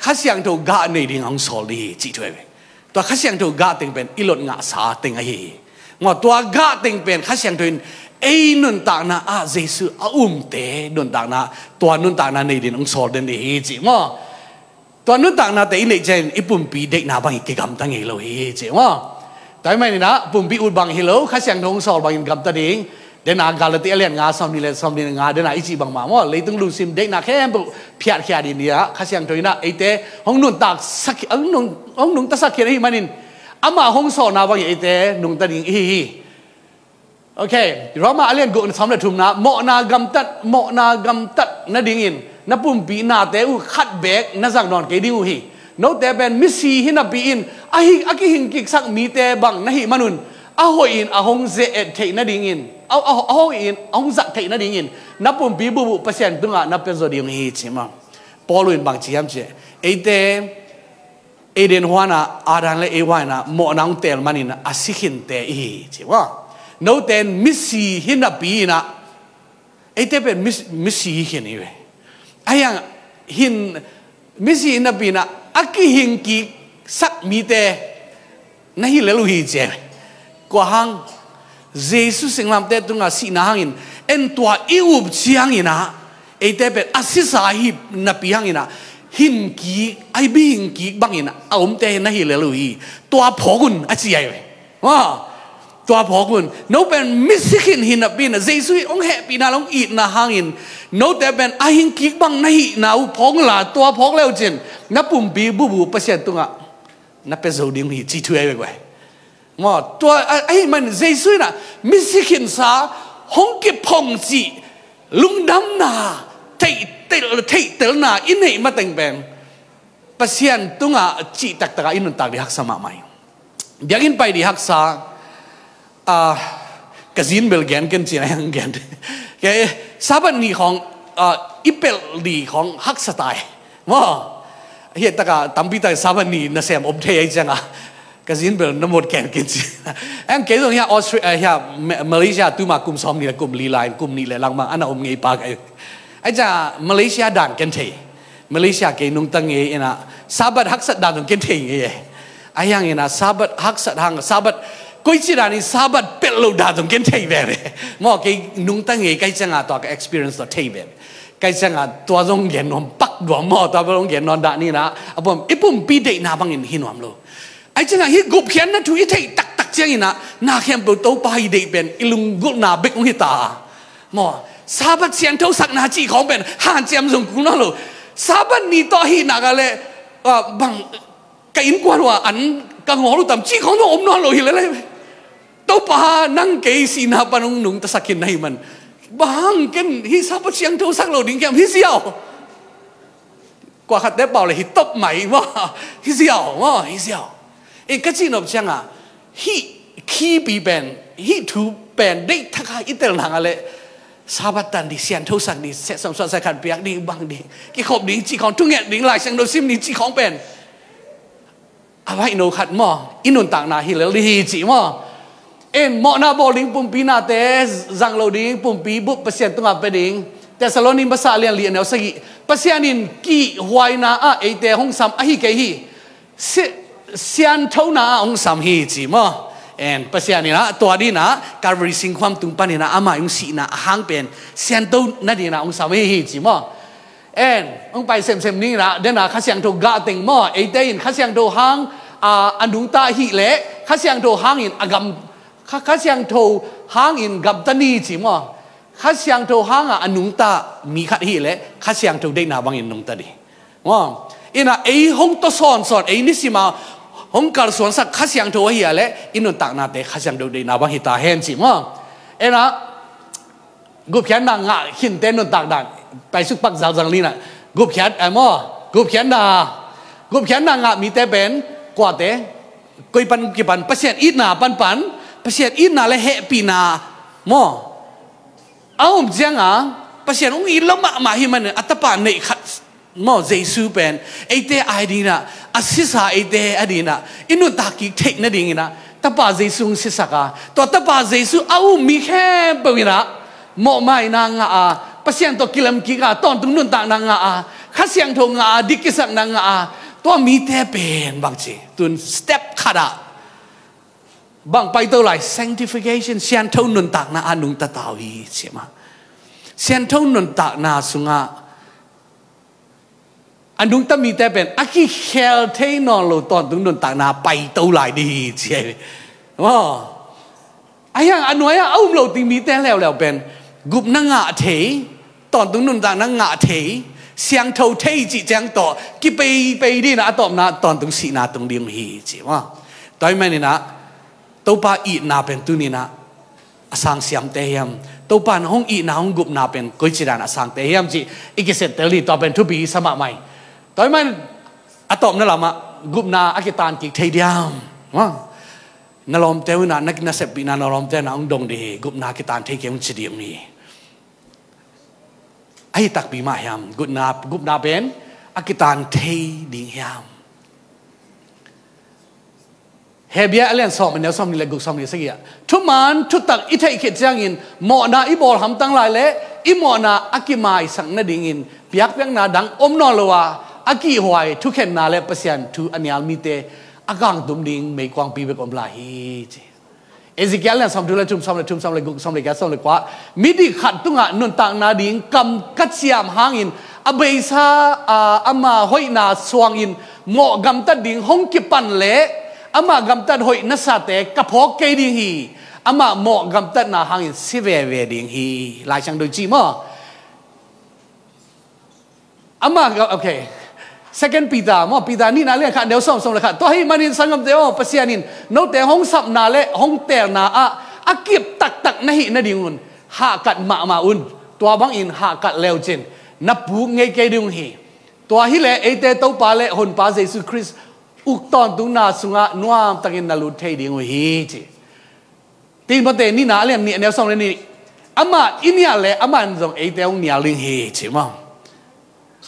Kha Siangtho gah nei ding hong sawl ding hi cih thu ahi ve. Tua Kha Siangtho gah teng pen i lot ngahsa teng ahi hi. Maw, tua gah teng pen Kha Siangtho in ei nuntakna ah Jesu a umte nuntakna, tua nuntakna nei ding hong sawl den ding hi ci maw? Tua nuntaknate i neih ciangin i pumpi deihna bangin kigamta ngei lo hi ci maw? Tua ahih manin ah pumpi ut bang hi lo, Kha Siangtho hong sawl bangin gamta ding. Dena Galati a lian nga sawmnih le sawmnih le nga dena i cih bangmah maw, leitung lungsim deihna khempeuh phiatkhia ding hi a, Kha Siangtho in ah eite hong nuntak sak, hong nung, hong nungta sak khit ahih manin amah hong sawlna bangin eite nungta ding i hi hi. Ok, Roma a lian guk na sawm le thumna, mawhna gamtat, mawhna gamtat nadingin na pumpi nate uh khat beek na zang nawn kei ding uh hi. Note pen misi hi napi-in a hi, a kihing kiksak mite bang na hih manun a hoihin a hong ze-et theih nadingin, a, a, a hoihin a hong zat theih nadingin na pumpi bubuh Pasian tungah na pia zaw ding uh hi ci maw. Paul in bang ci hiam cih leh, eite Eden huanah Adam le Eva inah mawhna hong teel manin a si khinte i hi ci maw. Note in misi hi napi inah, eite pen mis-, misi hi khin i ve. Ahi hang hin misi hi napi inah a kihing kiksak mite na hi lel uh hi ci e. Kua hang? Jesu singlamteh tungah sihna hangin en tua i up cianginah eite pen a sisa hi napi hanginah hin kik, a bihing kik bangin a omte na hi lel uh hi. Tua phawk un a ci ahi ve. Tua phawk un. No pen misi khin hi napi inah Jesu in hong hehpihna le hong itna hangin note pen a hing kik bang na hihna uh phawk unla, tua phawk le uh cin na pumpi bubu Pasian tungah na pia zo ding uh hi ci thu ahi ve guai. Maw, tua a, ahih man Jesu inah misi khinsa hong kiphong cih lungdamna theihtel, theihtelna i neih mateng pen Pasian tungah cih taktakah i nuntak ding haksa mahmah hi. Biakinn pai ding haksa. Ah, ka zin bel gen ken cin a hang gen. Kei Sabbath ni khawng, ah, i pelh ding khawng haksa tai. Maw, hi taka tampi tak Sabbath ni nasem om thei ahi cianga ka zin bel na mot ken ken cin. Ang kei zong hiah Austria, ah, hiah Ma-, Malaysia tuma kum sawm ni le kum li lai, kum ni le langmang ana om ngei pa kai. Ahi cianga Malaysia dan ken thei. Malaysia kei nungta ngei inah Sabbath haksat dan zong ken thei ngei e. Ahi hang inah Sabbath haksat hang, Sabbath koici dan in Sabbath pelh loh dan zong ken thei veve. Maw, kei nungta ngei kai cianga tua ka experience tua thei veve. Kai cianga tua zong gen nuam pak duam maw, tua zong gen nuam dah ni inah a pum, i pumpi deihna bangin hi nuam lo. Ahi cianga hih gupkhiatna thu i theih taktak cianginah na khempeuh Topa i deih pen i lunggulhna bek hong hi ta. Maw, Sabbath siangthosakna cih khawng pen hanciam zong kul nawn lo. Sabbath ni tawh ahih nak a leh, ah, bang ka innkuan uh ah an ka ngawl uh tam cih khawng zong om nawn lo hi lele. Topa nang kei sihna pan hong nungtasak khin na hih man bang hang ken hih Sabbath siangthosak lo ding kiam hi ziau. Kua khatte pau le hi top mai maw, hi ziau maw, hi ziau. E, ka cihnop cianga hih khipi pen, hih thu pen deih thakha i tel nang a leh Sabbath tan ding, siangthosak ding, sehsam suahsak khat piak ding, bang ding, kikhop ding cih khawng, thunget ding, Lai Siangtho sim ding cih khawng pen a baih no khat maw, i nuntakna hi lel ding hi cih maw. En, mawhna bawl ding pumpi nate zang lo ding, pumpi bup Pasian tungah pia ding. Thessaloni masa lian li a neu sagih, Pasian in kihhuaina ah eite hong sam ahi kei hi. Si-, sianthona ah hong sam hi ci maw. En, Pasian inah tua dinah Calvary singkhuam tung paninah amah hong sihna a hang pen sianthona dinah hong sam hi hi ci maw. En, hong pai semsem ninginah dena Kha Siangtho gah teng maw, eite in Kha Siangtho hang, a, a nungta ahih leh Kha Siangtho hangin a gam, Kha, Kha Siangtho hangin gamta ni ci maw. Kha Siangtho hanga a nungta mi khat ahih leh Kha Siangtho deihna bangin nungta ding. Maw, inah ei hong tawsawnsawn, ei nisima hong kalsuansak Kha Siangtho ahi a leh i nuntaknate Kha Siangtho deihna bang hi ta hen ci maw. Inah gupkhiatna ngah khinte nuntak dan paisuk pak zauzang linah gupkhiat, eh, maw, gupkhiatna, gupkhiatna ngah mite pen kuate, koi pan kipan, Pasian itna panpan, Pasian itna le hehpihna maw, a om cianga Pasian hong it lo mahmah hi manin a tapa neih khat maw, Jesu pen eite ai dinah, a sisa eite a dinah i nuntak kik theih nadinginah tapa Jesu hong sisak a, tua tapa Jesu a um mi khempeuh inah mawhmaina ngah a, Pasian tawh kilem kik a, tawntung nuntakna ngah a, Kha Siangtho ngah a, dik kisakna ngah a, tua mite pen bangci tun step khat ah bang paito lai, sanctification, siantho nuntakna a nungta ta uh hi ci mah. Siantho nuntakna sungah a nungta mite pen a kikhel thei nawn lo tawntung nuntakna paito lai ding hi ci ahi. Maw, ahi hang a nuai-ah a um lo ding mite leuleu pen gupna ngah thei, tawntung nuntakna ngah thei, siangtho thei cih ciang tawh kipeipei dinah a tawpna tawntung sihna tung ding hi ci maw. Tua ahih maninah Topa itna pen tuninah A sang siamte hiam? Topa in hong itna, hong gupna pen koici dan a sangte hiam cih i kisettel ding, tua pen thupi sa mahmah hi. Tua ahih manin a tawpna lamah gupna a kitan kik thei diam? Maw? Na lawmte un ah, na, na seppihna, na lawmte un ah hong dong ding hi, gupna a kitan thei kei un ci ding hi. Ahi takpi mah hiam? Gupna, gupna pen a kitan thei ding hiam? Hebru a lian sawm, a neu sawmnih le guk, sawmnih le sagih ah, thuman thutak i theih khit ciangin mawhna i bawl hamtang lai leh i mawhna a kimaisak nadingin biakpiakna dang om nawn lo a, a kihhuai thukhenna le Pasian thu a nial mite a kangtum ding meikuangpi bek om lai hi, ci. Ezekiel lian sawmthum le thum, sawm le thum, sawm le guk, sawm le giat, sawm le kua. Midik khat tungah nuntakna ding kam ka ciam hangin a beisa, aa, ama hoihna suangin mawh gamtat ding hong kipan leh ama gamtat hoih nasate ka phawk kei ding hi. Ama mawh gamtatna hangin si veve ding hi. Lai Siangtho in ci maw? Ama, okay. Second Peter, maw, Peter nihna lian khat, neu sawm, sawm le khat. Tua ahih manin sanggamte aw, Pasian in note hong sapna le hong teelna ah a kip taktak na hih nadingun hahkat mahmah un. Tua bangin hahkat le uh cin na puk ngei kei ding uh hi. Tua hileh eite Topa le Honpa Jesu Khrist uk tawntungna sungah nuamtakin na lut thei ding uh hi, ci. Timote nihna a lian nih, a neu sawm le nih. Amah i nial leh amah in zong eite hong nial ding hi, ci maw?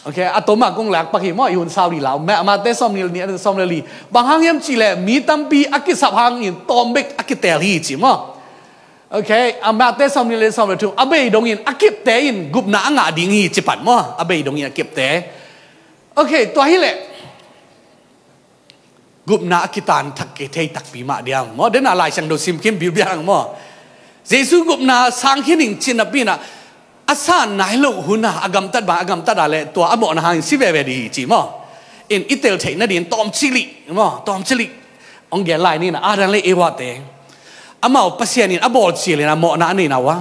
Okay, a tom ah kong lak pak hi maw, i hun sau ding lau. Ma-, Mate sawmnih le nih, a neu sawm le li. Bang hang hiam cih leh mi tampi a kisap hangin tawm bek a kiteel hi, ci maw? Okay, a Mate sawmnih le nih, sawm le thum. A bei dongin a kipte in gupna a ngah ding hi, ci pan maw? A bei dongin a kipte. Okay, tua hileh gupna a kitan thak kei thei takpi mah diam? Maw, den a Lai Siangtho sim khin bilbial ang maw? Jesu gupna sang khin ing cih napi in ah, a san nai loh hun a, a gamtat bang a gamtat a leh tua a mawhna hangin si veve ding hi, ci maw? In i tel theih nading tawm cilik maw, tawm cilik hong gen lai ni in ah, Adam le Eva te. Amau Pasian in a bawl cil in ah mawhna a nei na uh a,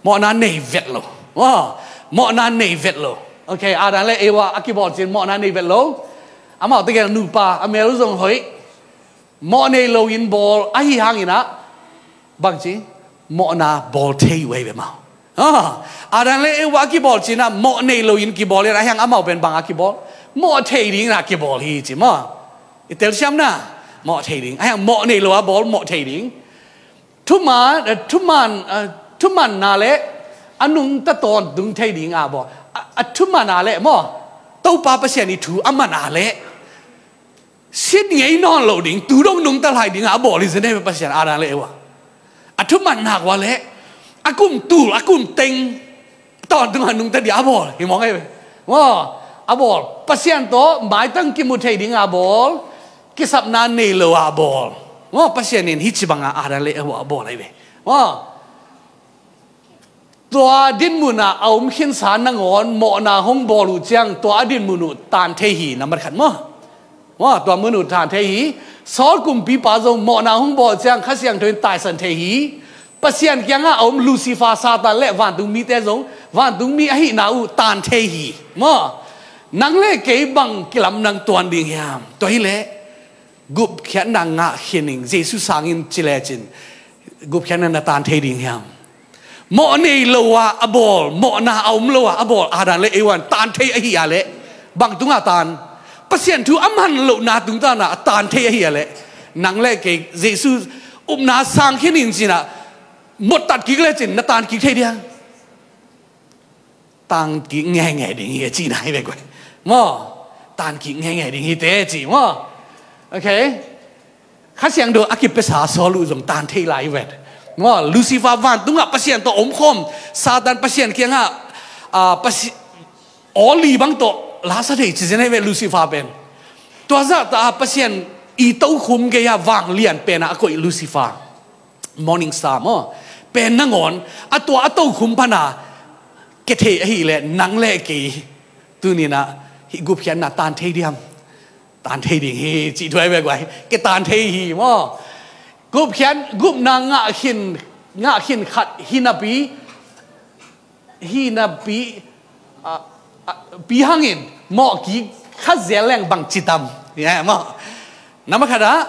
mawhna nei vet lo. Maw, mawhna nei vet lo. Okay, Adam le Eva a kibawl cin mawhna nei vet lo. Amau tegel nupa, a mel uh zong hoih, mawh nei loin bawl ahih hangin ah, bangci, mawhna bawl thei uh ahi ve maw. Ah, Adam le Eva a kibawl cin ah mawh nei loin kibawl in ah, ahi hang amau pen bang a kibawl? Mawh thei ding in ah kibawl hi, ci maw? I telsiam na, mawh thei ding. Ahi hang mawh nei lo a bawl, mawh thei ding. Thuman, eh, thuman, eh, thumanna le a nungta tawntung thei ding a bawl. A, a thuman a leh maw, Topa Pasian i thu a man a leh sin ngei nawn lo ding, tu dong nungta lai ding a bawl hi zen e Pasian, Adam le Eva. A thuman nak uh a leh a kum tul, a kum teng tawntung a nungta ding a bawl hi mawk e. Maw, a bawl. Pasian tawh maitang kimu thei ding a bawl, kisapna nei lo a bawl. Maw, Pasian in hih ci bang a Adam le Eva a bawl ahi ve. Maw, tua dinmun ah a om khinsa nangawn mawhna hong bawl uh ciang tua a dinmun uh tan thei hi, nambat khat maw. Maw, tua mun uh tan thei hi. Saul kumpipa zong mawhna hong bawl ciang Kha Siangtho in taisan thei hi. Pasian kiangah a om Lucifer, Satan le vantungmite zong vantungmi ahihna uh tan thei hi. Maw, nang le kei bang kilamdang tuan ding hiam? Tua hileh gupkhiatna ngah khin ing, Jesu sang in ci lecin gupkhiatna na tan thei ding hiam? Mawh nei lo a a bawl, mawhna a om lo a a bawl Adam le Eva in tan thei ahih a leh bang tungah tan? Pasian thu a man lohna tungtawn a tan thei ahih a leh, nang le kei Jesu upna sang khin in ci in ah mawhtat kik lecin na tan kik thei diam? Tan kik ngeingei ding hi a cihna hi ve guai. Maw, tan kik ngeingei ding hi teh ci maw. Okay. Kha Siangtho a kipiasa Saul uh zong tan thei lai hi vet. Maw, Lucifer vantungah Pasian tawh omkhawm, Satan Pasian kiangah, ah, Pasi-, awl li bang tawh lasa thei ci zen hi ve Lucifer pen. Tua zahta a Pasian i tokhum gei-ah vanglian pen ah a koih Lucifer, morning star maw, pen nangawn a tua a tokhum pan a kia thei ahih leh nang le kei tuni in ah hih gupkhiatna tan thei diam? Tan thei ding hi, cih thu ahi ve guai. Kia tan thei hi maw. Gupkhiat, gupna ngah khin, ngah khin khat hi napi, hi napi, ah, ah, pi hangin mawh kik kha zel leng bang ci tam? Yeah, maw. Nambat khat ah,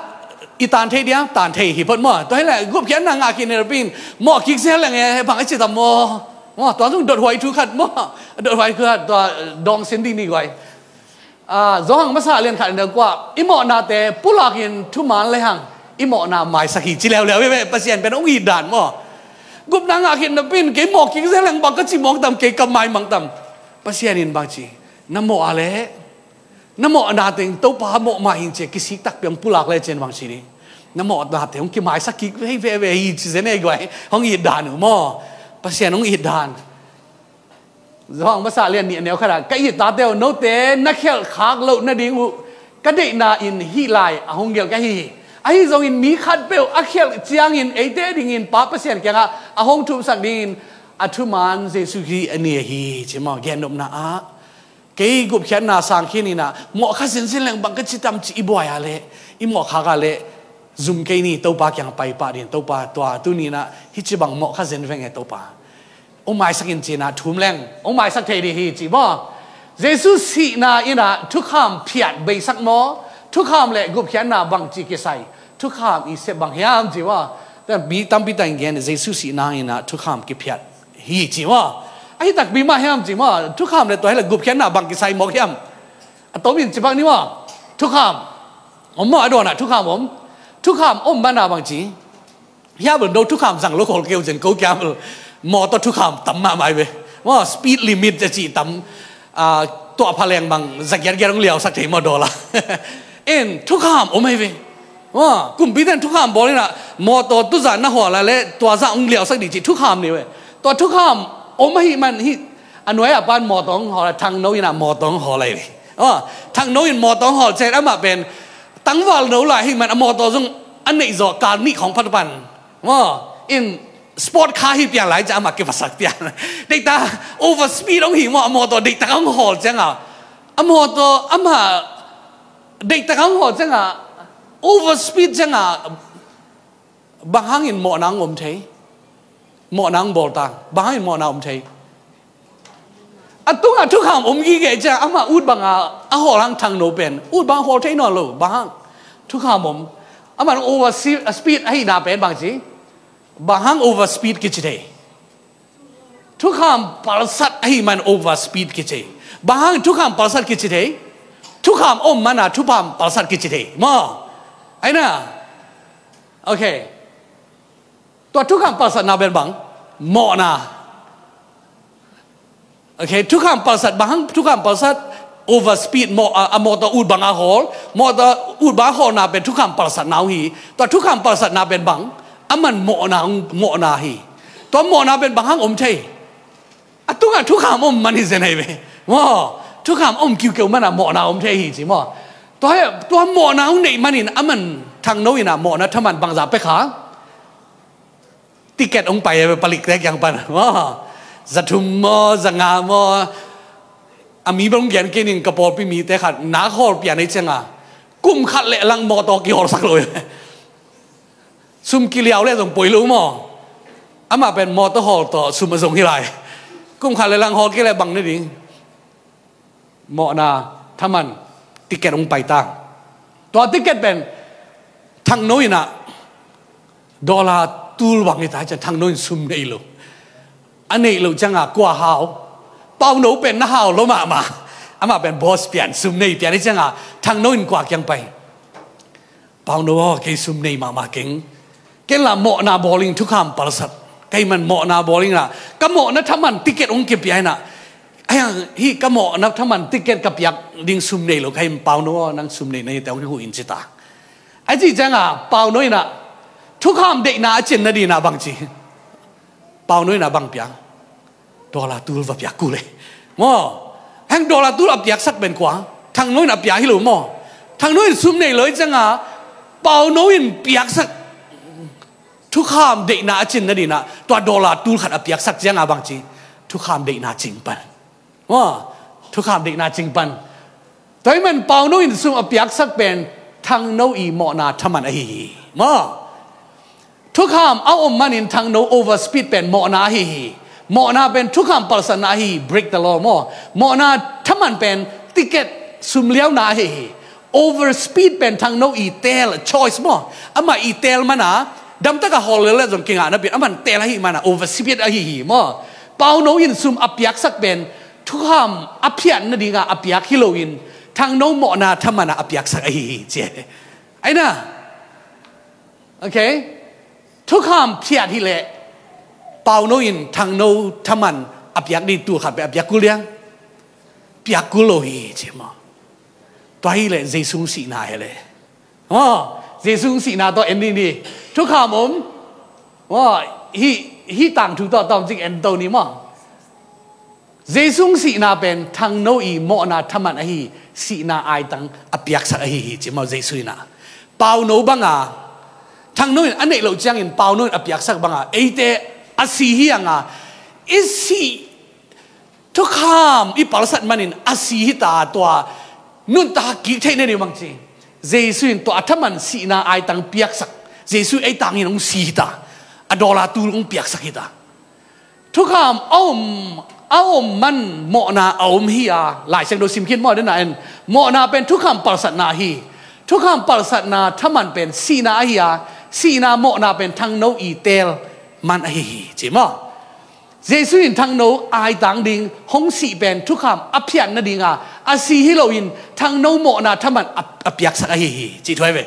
I tan thei dia, tan thei hi phot maw. Tua hi leh gupkhiatna ngah khit ni rapin mawh kik zel leng e, bang a ci tam maw. Maw, tua zong dothuai thu khat maw. Dothuai thu khat tua dawng sin dih ni guai. Ah, Johan masa lian khat in dang kua, i mawhnate pulakin thuman le hang i mawhna maisak hi ci leuleu hi ve, Pasian pen hong it dan maw. Gupna ngah khit napin kei mawh kik zel leng bang ka ci mawng tam, kei ka mai mang tam. Pasian in bang ci, na mawh a leh na mawhna teng Topa mawh mah hing ci a, kisik takpi hong pulak le cin bang ci ding. Na mawhna teng hong kimaisak kik veve hi ci zen ei guai, hong it dan uh maw. Pasian hong it dan. Johan masa lian nih a neu khat ah, ka it tate aw, note na khialh khak loh nading uh ka deihna in hih lai a hong gelh ka hi hi. Ahi zongin mi khatpeuh a khialh ciangin eite dingin Pa Pasian kiangah a hong thumsak dingin a thuman Jesu Khrih a ni ahi ci maw. Gennopna ah kei gupkhiatna sang khin in ah, mawh kha zenzen leng bang ka ci tam ci i buai a leh, i mawh khak a leh, zum kei ni, Topa kiang pai pah ding, Topa tua tuni in ah hih ci bang mawh kha zen veng e Topa. Hong maisak in ci in ah thum leng hong maisak thei ding hi ci maw. Jesu sihna in ah thukham phiat beisak maw, thukham le gupkhiatna bang ci kisai, thukham i sep bang hiam ci maw. Tua mi tampi tak in gen, Jesu sihna in ah thukham kiphiat hi ci maw. Ahi takpi mah hiam ci maw, thukham le tua hi leh gupkhiatna bang kisai mawk hiam. A tom in ci bang ni maw. Thukham om maw, a dawn ah thukham om. Thukham om man a bang ci. Hiah bel no thukham zang lo khol keu zen ko kiam bel. Mawtaw thukham tam mahmah hi ve. Maw, speed limit a ci tam. Ah, tuah pha leng bang za giatgiat hong liausak thei maw dawl a. En, thukham om hi ve. Maw, kumpite in thukham bawl in ah, mawtaw tuzah na hawl a leh tua zah hong liausak ding ci thukham ni ve. Tua thukham om ahih man hih a nuai a pan mawtaw hong hawl a, thangno in ah mawtaw hong hawl ahi ve. Maw, thangno in mawtaw hong hawl ciang amah pen tangval no lai ahih man a mawtaw zong a neih zawh kal nih khawng phat pan. Maw, in sport car hi pian lai ciang amah kivasak pian. Deihtak overspeed hong hi maw, a mawtaw deihtak hong hawl ciang a, a mawtaw amah deihtak hong hawl ciang a, overspeed ciang a, bang hangin mawhna hong om thei. Mawhna hong bawl ta, bang hangin mawhna om thei. A tungah thukham om gige ciang amah ut banga a hawl hang thangno pen ut bang hawl thei nawn lo, bang hang thukham om. Amah over speed ahihna pen bang ci, bang hang overspeed kici thei. Thukham palsat ahih man overspeed kici. Bang hang thukham palsat kici thei. Thukham om man a thukham palsat kici thei maw. Ahi na. Okay. Tua thukham palsatna pen bang, mawhna. Okay, thukham palsat, bang hang thukham palsat, overspeed, maw, a, a mawtaw ut banga hawl, mawtaw ut banga hawlna pen thukham palsatna uh hi. Tua thukham palsatna pen bang, aman mawhna, mawhna hi. Tua mawhna pen bang hang om thei. A tungah thukham om man hi zen ahi ve. Maw, thukham om kiukeu man a mawhna om thei hi ci maw. Tua, tua mawhna hong neih manin aman thangno in ah mawhna thaman bangza pia kha. Ticket hong pai a, palikte kiang pan maw. Za thum maw, za nga maw. A mi bang gen kei ning, ka pawlpi mite khat nak hawl pian ei ciang a, kum khat le lang mawtaw kihawlsak lo. Sum kiliau le zong poi lo maw. Amah pen mawtaw hawl tawh sum a zong hi lai. Kum khat le lang hawl kei le bang na ding. Mawhna thaman ticket hong pai ta. Tua ticket pen thangno in ah dollar tul bang hi ta ciang thangno in sum nei lo. A neih loh ciang a kua hau. Pauno pen na hau lo mahmah. Amah pen boss pian, sum nei pian hi ciang a thangno in kua kiang pai. Pauno aw, kei sum nei mahmah keng. Ken la mawhna bawling thukham palsat. Kei man mawhna bawling la ka mawhna thaman ticket hong kipia in ah, ai ang, hih ka mawhna thaman ticket ka piak ding sum nei lo, kei man pauno aw, nang sum nei na hi te hong hi hu in ci ta. A cih ciang a pauno in ah thukham deihna a cin na ding in ah bang ci. Pauno in ah bang piak. Dollar tul va piak kul e. Maw. Heng dollar tul a piaksak pen kua? Thangno in a pia hi lo maw. Thangno in sum nei lo hi ciang a pauno in piaksak. Thukham deihna a cin na ding in ah tua dollar tul khat a piaksak ciang a bang ci. Thukham deihna cing pan. Maw. Thukham deihna cing pan. Tua hi man pauno in sum a piaksak pen thangno i mawhna thaman ahi hi. Maw. Thukham a om manin thangno overspeed pen mawhna ahi hi. Mawhna pen thukham palsatna ahi hi, break the law maw. Mawhna thaman pen ticket sum liauna ahi hi. Overspeed pen thangno i teel, choice maw? Amah i teel mana, damtaka hawl lel le zong kingah napi, aman teel ahi mana, overspeed ahi hi maw? Pauno in sum a piaksak pen thukham a phiat nadinga a piak hi loin, thangno mawhna thamana a piaksak ahi hi ci. Aina. Okay? Thukham phiat hileh pauno in thangno thaman a piak ding, tul khat pen a piak kul diam? Piak kul lo hi ci maw? Tua hileh Jesu sihna hileh maw? Jesu sihna tawh en ding ni. Thukham om maw? Hih, hih tangthu tawh tawmcik en to ni maw? Jesu sihna pen thangno i mawhna thaman ahi, sihna aitang a piaksak ahi hi ci maw? Jesu in ah pauno banga thangno in a neih loh ciangin pauno in a piaksak banga eite a si hi anga, i sih, thukham i palsat manin a si hita, tua nuntak kik theih nading bangci. Jesu in tua a thaman sihna aitang piaksak. Jesu ei tangin hong si hita. A dawla tul hong piaksak hita. Thukham a om, a om man mawhna a om hi a, Lai Siangtho sim khin maw, dena en. Mawhna pen thukham palsatna hi. Thukham palsatna thaman pen sihna ahi a, sihna mawhna pen thangno i teel man ahi hi ci maw? Jesu in thangno aitang ding hong sih pen thukham a phiat nadinga a si hi loin, thangno mawhna thaman a, a piaksak ahi hi ci thuai ve.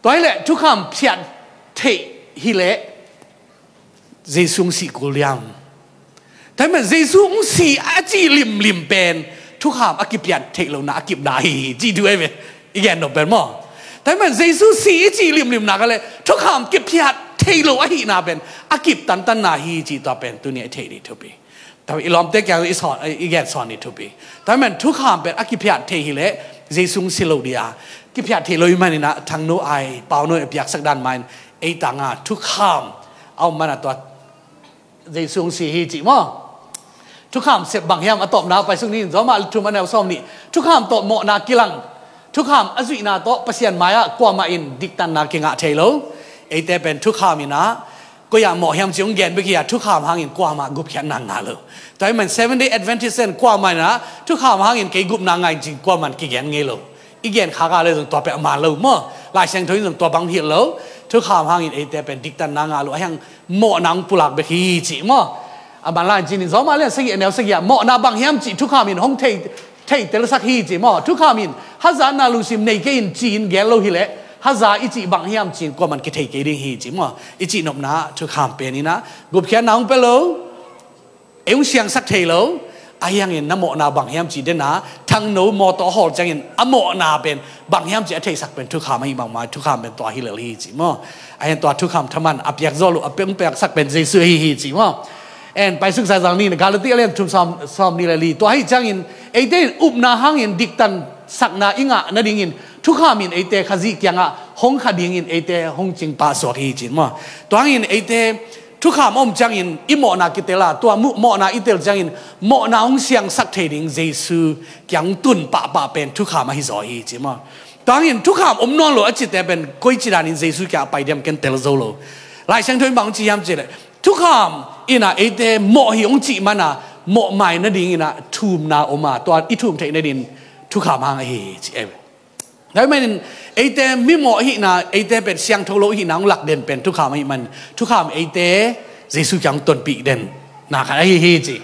Tua hileh thukham phiat theih hileh Jesu hong sih kul diam? Tua hi man Jesu hong sih a cih limlim pen thukham a kiphiat theih lohna a kipna hi hi ci thu ahi ve. I gen nop pen maw? Tua hi man Jesu sih i cih limlimna ka leh thukham kiphiat theih loh ahihna pen a kip tantanna hi ci, tua pen tuni a i theih ding thupi. Tua i lawmte kiang i sawn, i gen sawn ni thupi. Tua hi man thukham pen a kiphiat theih hileh Jesu hong si lo ding a, kiphiat theih lo i manin ah thangno ai, pauno a piaksak dan main ei tanga thukham a om mana tua Jesu hong si hi ci maw? Thukham sep bang hiam, a tawpna paisuk ni in, Roma thum a neu sawm nih. Thukham tawh mawhna kilang. Thukham a zuihna tawh Pasian mai-ah kuamah in diktanna kingah thei lo. Eite pen thukham in ah koi-ah mawh hiam ci hong gen bek hi a, thukham hangin kuamah gupkhiatna ngah lo. Tua hi man Seventh Day Adventist in kuamah in ah thukham hangin kei gupna ngah in ci kuamah in kigen ngei lo. I gen khak a le zong tua peuh a man lo maw? Lai Siangtho in zong tua bang hilh lo. Thukham hangin eite pen diktanna ngah lo, a hiang mawhna hong pulak bek hi ci maw? A man lai cinin Roma lian sagih a neu sagih ah mawhna bang hiam cih thukham in hong thei, theitelsak hi ci maw? Thukham in hazatna lungsim nei kei in ci-in gen lo hileh haza i cih bang hiam ci-in kuaman kithei kei ding hi ci maw? I cih nopna thukham pen in ah gupkhiatna hong pia lo. Ei hong siangsak thei lo. A hiangin na mawhna bang hiam cih dena, thangno mawtaw a hawl ciangin a mawhna pen bang hiam cih a theisak pen thukham ahi bangmah, thukham pen tua hi lel hi ci maw? A hiang tua thukham thaman a piak zawh lo, a piak, piaksak pen Jesu ahi hi ci maw? En paisuk zaizang ni, Galati a lian thum sawm, sawm ni le li. Tua ahi ciangin eite in upna hangin diktansakna i ngah nadingin thukham in eite Khazih kiangah hong kha dingin eite hong cingpah suak hi ci maw? Tua hangin eite thukham a om ciangin i mawhna kitel a, tua mu-, mawhna i tel ciangin mawhna hong siangsak thei ding Jesu kiang hong tun pahpah pen thukham ahi zaw hi ci maw? Tua hangin thukham om nawn lo a cite pen koici danin Jesu kiang a pai diam ken tel zo lo. Lai Siangtho in bang hong ci hiam cih leh, thukham in ah eite mawh hi hong cih mana mawh mai nadingin ah thumna om a, tua i thum theih nadin thukham hang ahi hi ci e. Tua ahih manin eite mimawh ahihna, eite pen siangtho lo ahihna hong lak den pen thukham ahih man, thukham eite Jesu kiang tonpih den na khat ahi hi ci.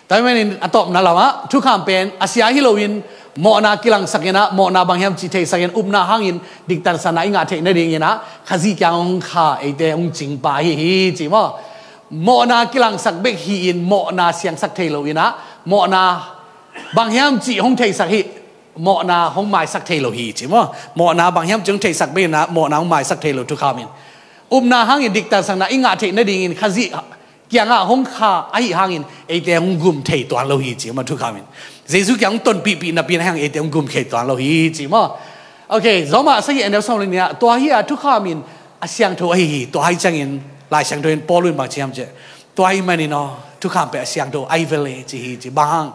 Tua ahih manin a tawpna lamah thukham pen a sia hi loin mawhna kilangsak in ah, mawhna bang hiam cih theisak in, upna hangin diktansakna i ngah theih nadingin ah Khazih kiang hong kha, eite hong cingpa ahi hi ci maw? Mawhna kilangsak bek hi-in mawhna siangsak thei lo in ah, mawhna bang hiam cih hong theisak hi, mawhna hong maisak thei lo hi ci maw? Mawhna bang hiam cih hong theisak bek in ah mawhna hong maisak thei lo thukham in. Upna hangin diktansakna i ngah theih nadingin Khazih kiangah hong kha ahih hangin eite hong gum thei tuan lo hi ci maw thukham in. Jesu kiang hong tonpihpih napi in a hiang eite hong gum thei tuan lo hi ci maw? Ok, Roma sagih a neu sawm le nih ah, tua hi a thukham in a siangtho ahi hi, tua ahi ciangin Lai Siangtho in Paul in bang ci hiam cih leh, tua ahih manin aw, thukham pen a siangtho ahi vel e ci hi ci. Bang hang?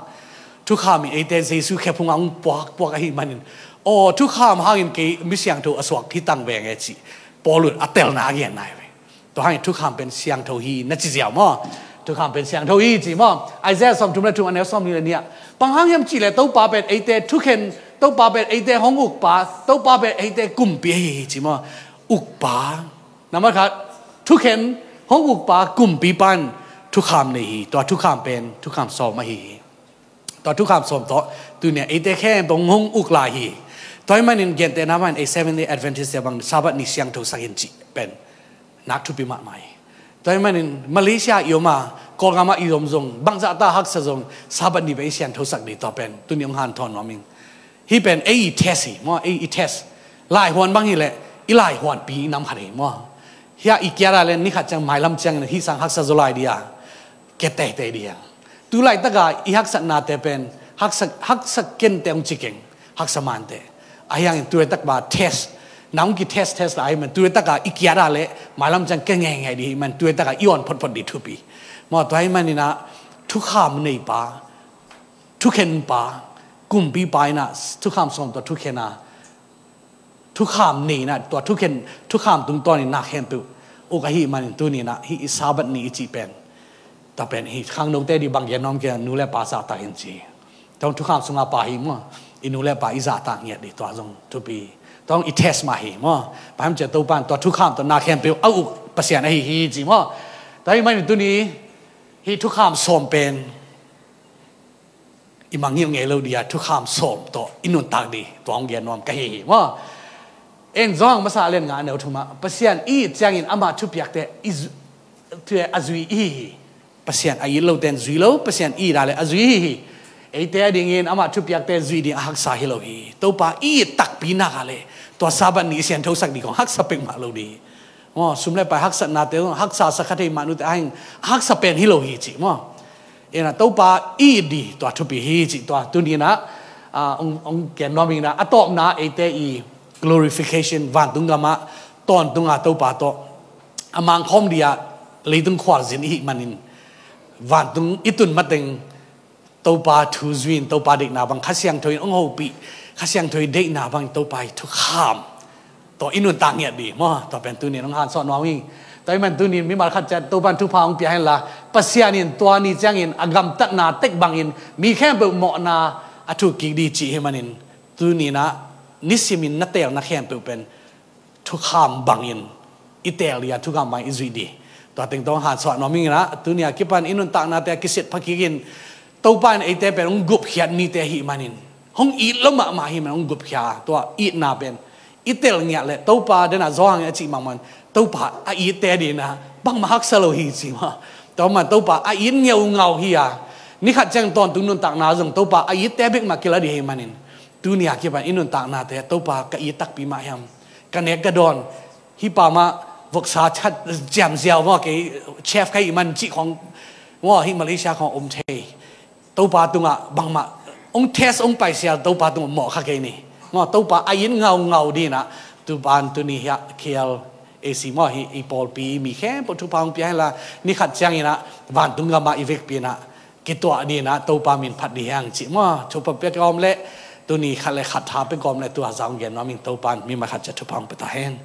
Thukham in eite Jesu khephung ah hong puakpuak ahih manin, aw, thukham hangin kei mi siangtho a suak hi tang veng e cih Paul in a telna a genna hi ve. Tua hangin thukham pen siangtho hi na ci ziau maw? Thukham pen siangtho hi ci maw? Isaiah sawmthum le thum, a neu sawmnih le nih ah, bang hang hiam cih leh Topa pen eite thukhen, Topa pen eite hong ukpa, Topa pen eite kumpi ahi hi ci maw? Ukpa. Nambat khat, thukhen, hong ukpa, kumpipa in thukham nei hi. Tua thukham pen thukham sawm ahi hi. Tua thukham sawm tawh tuni-ah eite khempeuh hong uk lai hi. Tua ahih manin gentehna mah in ei Seventh Day Adventist-te bang Sabbath ni siangthosak in cih pen nak thupi mahmah hi. Tua ahih manin Malaysia i om a, Kawlgam ah i om zong, bangzah ta haksa zong, Sabbath ni pen i siangthosak ding, tua pen tuni hong hanthawn nuam ing. Hih pen ei i test hi maw, ei i test. Laihuan bang hi leh i laihuanpi nam khat hi maw. Hiah i kiat a leh ni khat ciang, mailam ciangin hih sang haksa zaw lai ding a, kiat teitei ding a. Tu laitak a i haksatnate pen haksa, haksa kenteh hong ci keng, haksa manteh. Ahi hangin tu laitak bang test, na hong ki test test lai ahih man, tu laitak a i kiat a leh mailam ciang kia ngeingei ding ahih man, tu laitak a i awn photphot ding thupi. Maw, tua ahih manin ah thukham neipa, thukhenpa, kumpipa in ah thukham sawm tawh thukhen a, thukham nei in ah tua thukhen, thukham tungtawnin na khempeuh uk ahih manin tuni-in ah hih i Sabbath ni i cih pen, tua pen hih khangnote ding bang gen nuam kei, nu le pa zahtak in ci. Tua thukham sungah pa hi maw, i nu le pa i zahtak ngiat ding, tua zong thupi. Tua i test mah hi maw. Bang hang hiam cih leh Topa in tua thukham tawh na khempeuh a uk Pasian ahi hi ci maw. Tua ahih manin tuni hih thukham sawm pen i mangngilh ngei lo ding a, thukham sawm tawh i nuntak ding, tua hong gen nuam ka hi hi maw. En Johan masa a lian nga, a neu thum ah, Pasian i it ciangin ama thupiakte i zu-, te a zui i hi hi. Pasian a it lote in zui lo, Pasian i it a leh a zui i hi hi. Eite adingin ama thupiakte zui ding a haksa hi lo hi. Topa i it takpi nak a leh tua Sabbath ni i siangthosak ding khawng haksa peuhmah lo ding hi. Maw, sum le pai haksatnate zong haksa sa kha thei mah, nute, ahi hang a haksa pen hi lo hi ci maw. Ina Topa i it ding, tua thupi hi ci, tua tuni-in ah, ah, hong, hong gen nuam ing. A tawpna eite i glorification, vantung gam ah tawntung a Topa tawh a mangkhawm ding a leitung khualzin i hih manin, vantung i tun mateng Topa thu zui in, Topa deihna bang, Kha Siangtho in hong hopih, Kha Siangtho i deihna bang Topa i thukham tawh i nuntak ngiat ding maw. Tua pen tuni-in hong hanthawn nuam ing. Tua ahih man tuni-in mimal khat ciat Topa in thupha hong pia hen la, Pasian in tua ni ciangin a gamtatna tek bangin mi khempeuh mawhna a thuk kik ding cih ahih manin, tuni-in ah nisimin na teelna khempeuh pen thukham bangin i teel ding a, thukham bangin i zuih ding. Tua teng tawh hong hanthawn nuam ing. Ina tuni a kipan i nuntaknate a kisit pha kik in, Topa in eite pen hong gupkhiat mite ahih manin, hong it lo mahmah ahih manin hong gupkhia. Tua itna pen i tel ngiat leh Topa, den a Johan in a cih mah bangin, Topa a itte adingin ah bangmah haksa lo hi ci maw. Tua mah Topa a it ngeungau hi a, ni khat ciang tawntung nuntakna zong Topa a itte bek mah kila ding ahih manin, tuni a kipan i nuntaknate, Topa ka it takpi mah hiam, ka nek ka dawn, hih pa mah voksa that ciamziau maw, kei chef ka hih man cih khawng maw, hih Malaysia khawng om thei. Topa tungah bangmah hong test, hong paisial, Topa tungah mawh kha kei ni maw. Topa a it ngaungau dingin ah, tu pan tuni hiah K L A C maw, hih i pawlpi mi khempeuh thupha hong pia hen la, ni khat ciangin ah vantung gam ah i vekpi in ah kituah dingin ah Topa min phat ding hi hang cih maw. Thupha pia kawm leh, tuni khat le khat tha pia kawm leh, tu a zah hong gen nuam ing. Topa in mi mah khat ciat thupha hong pia ta hen.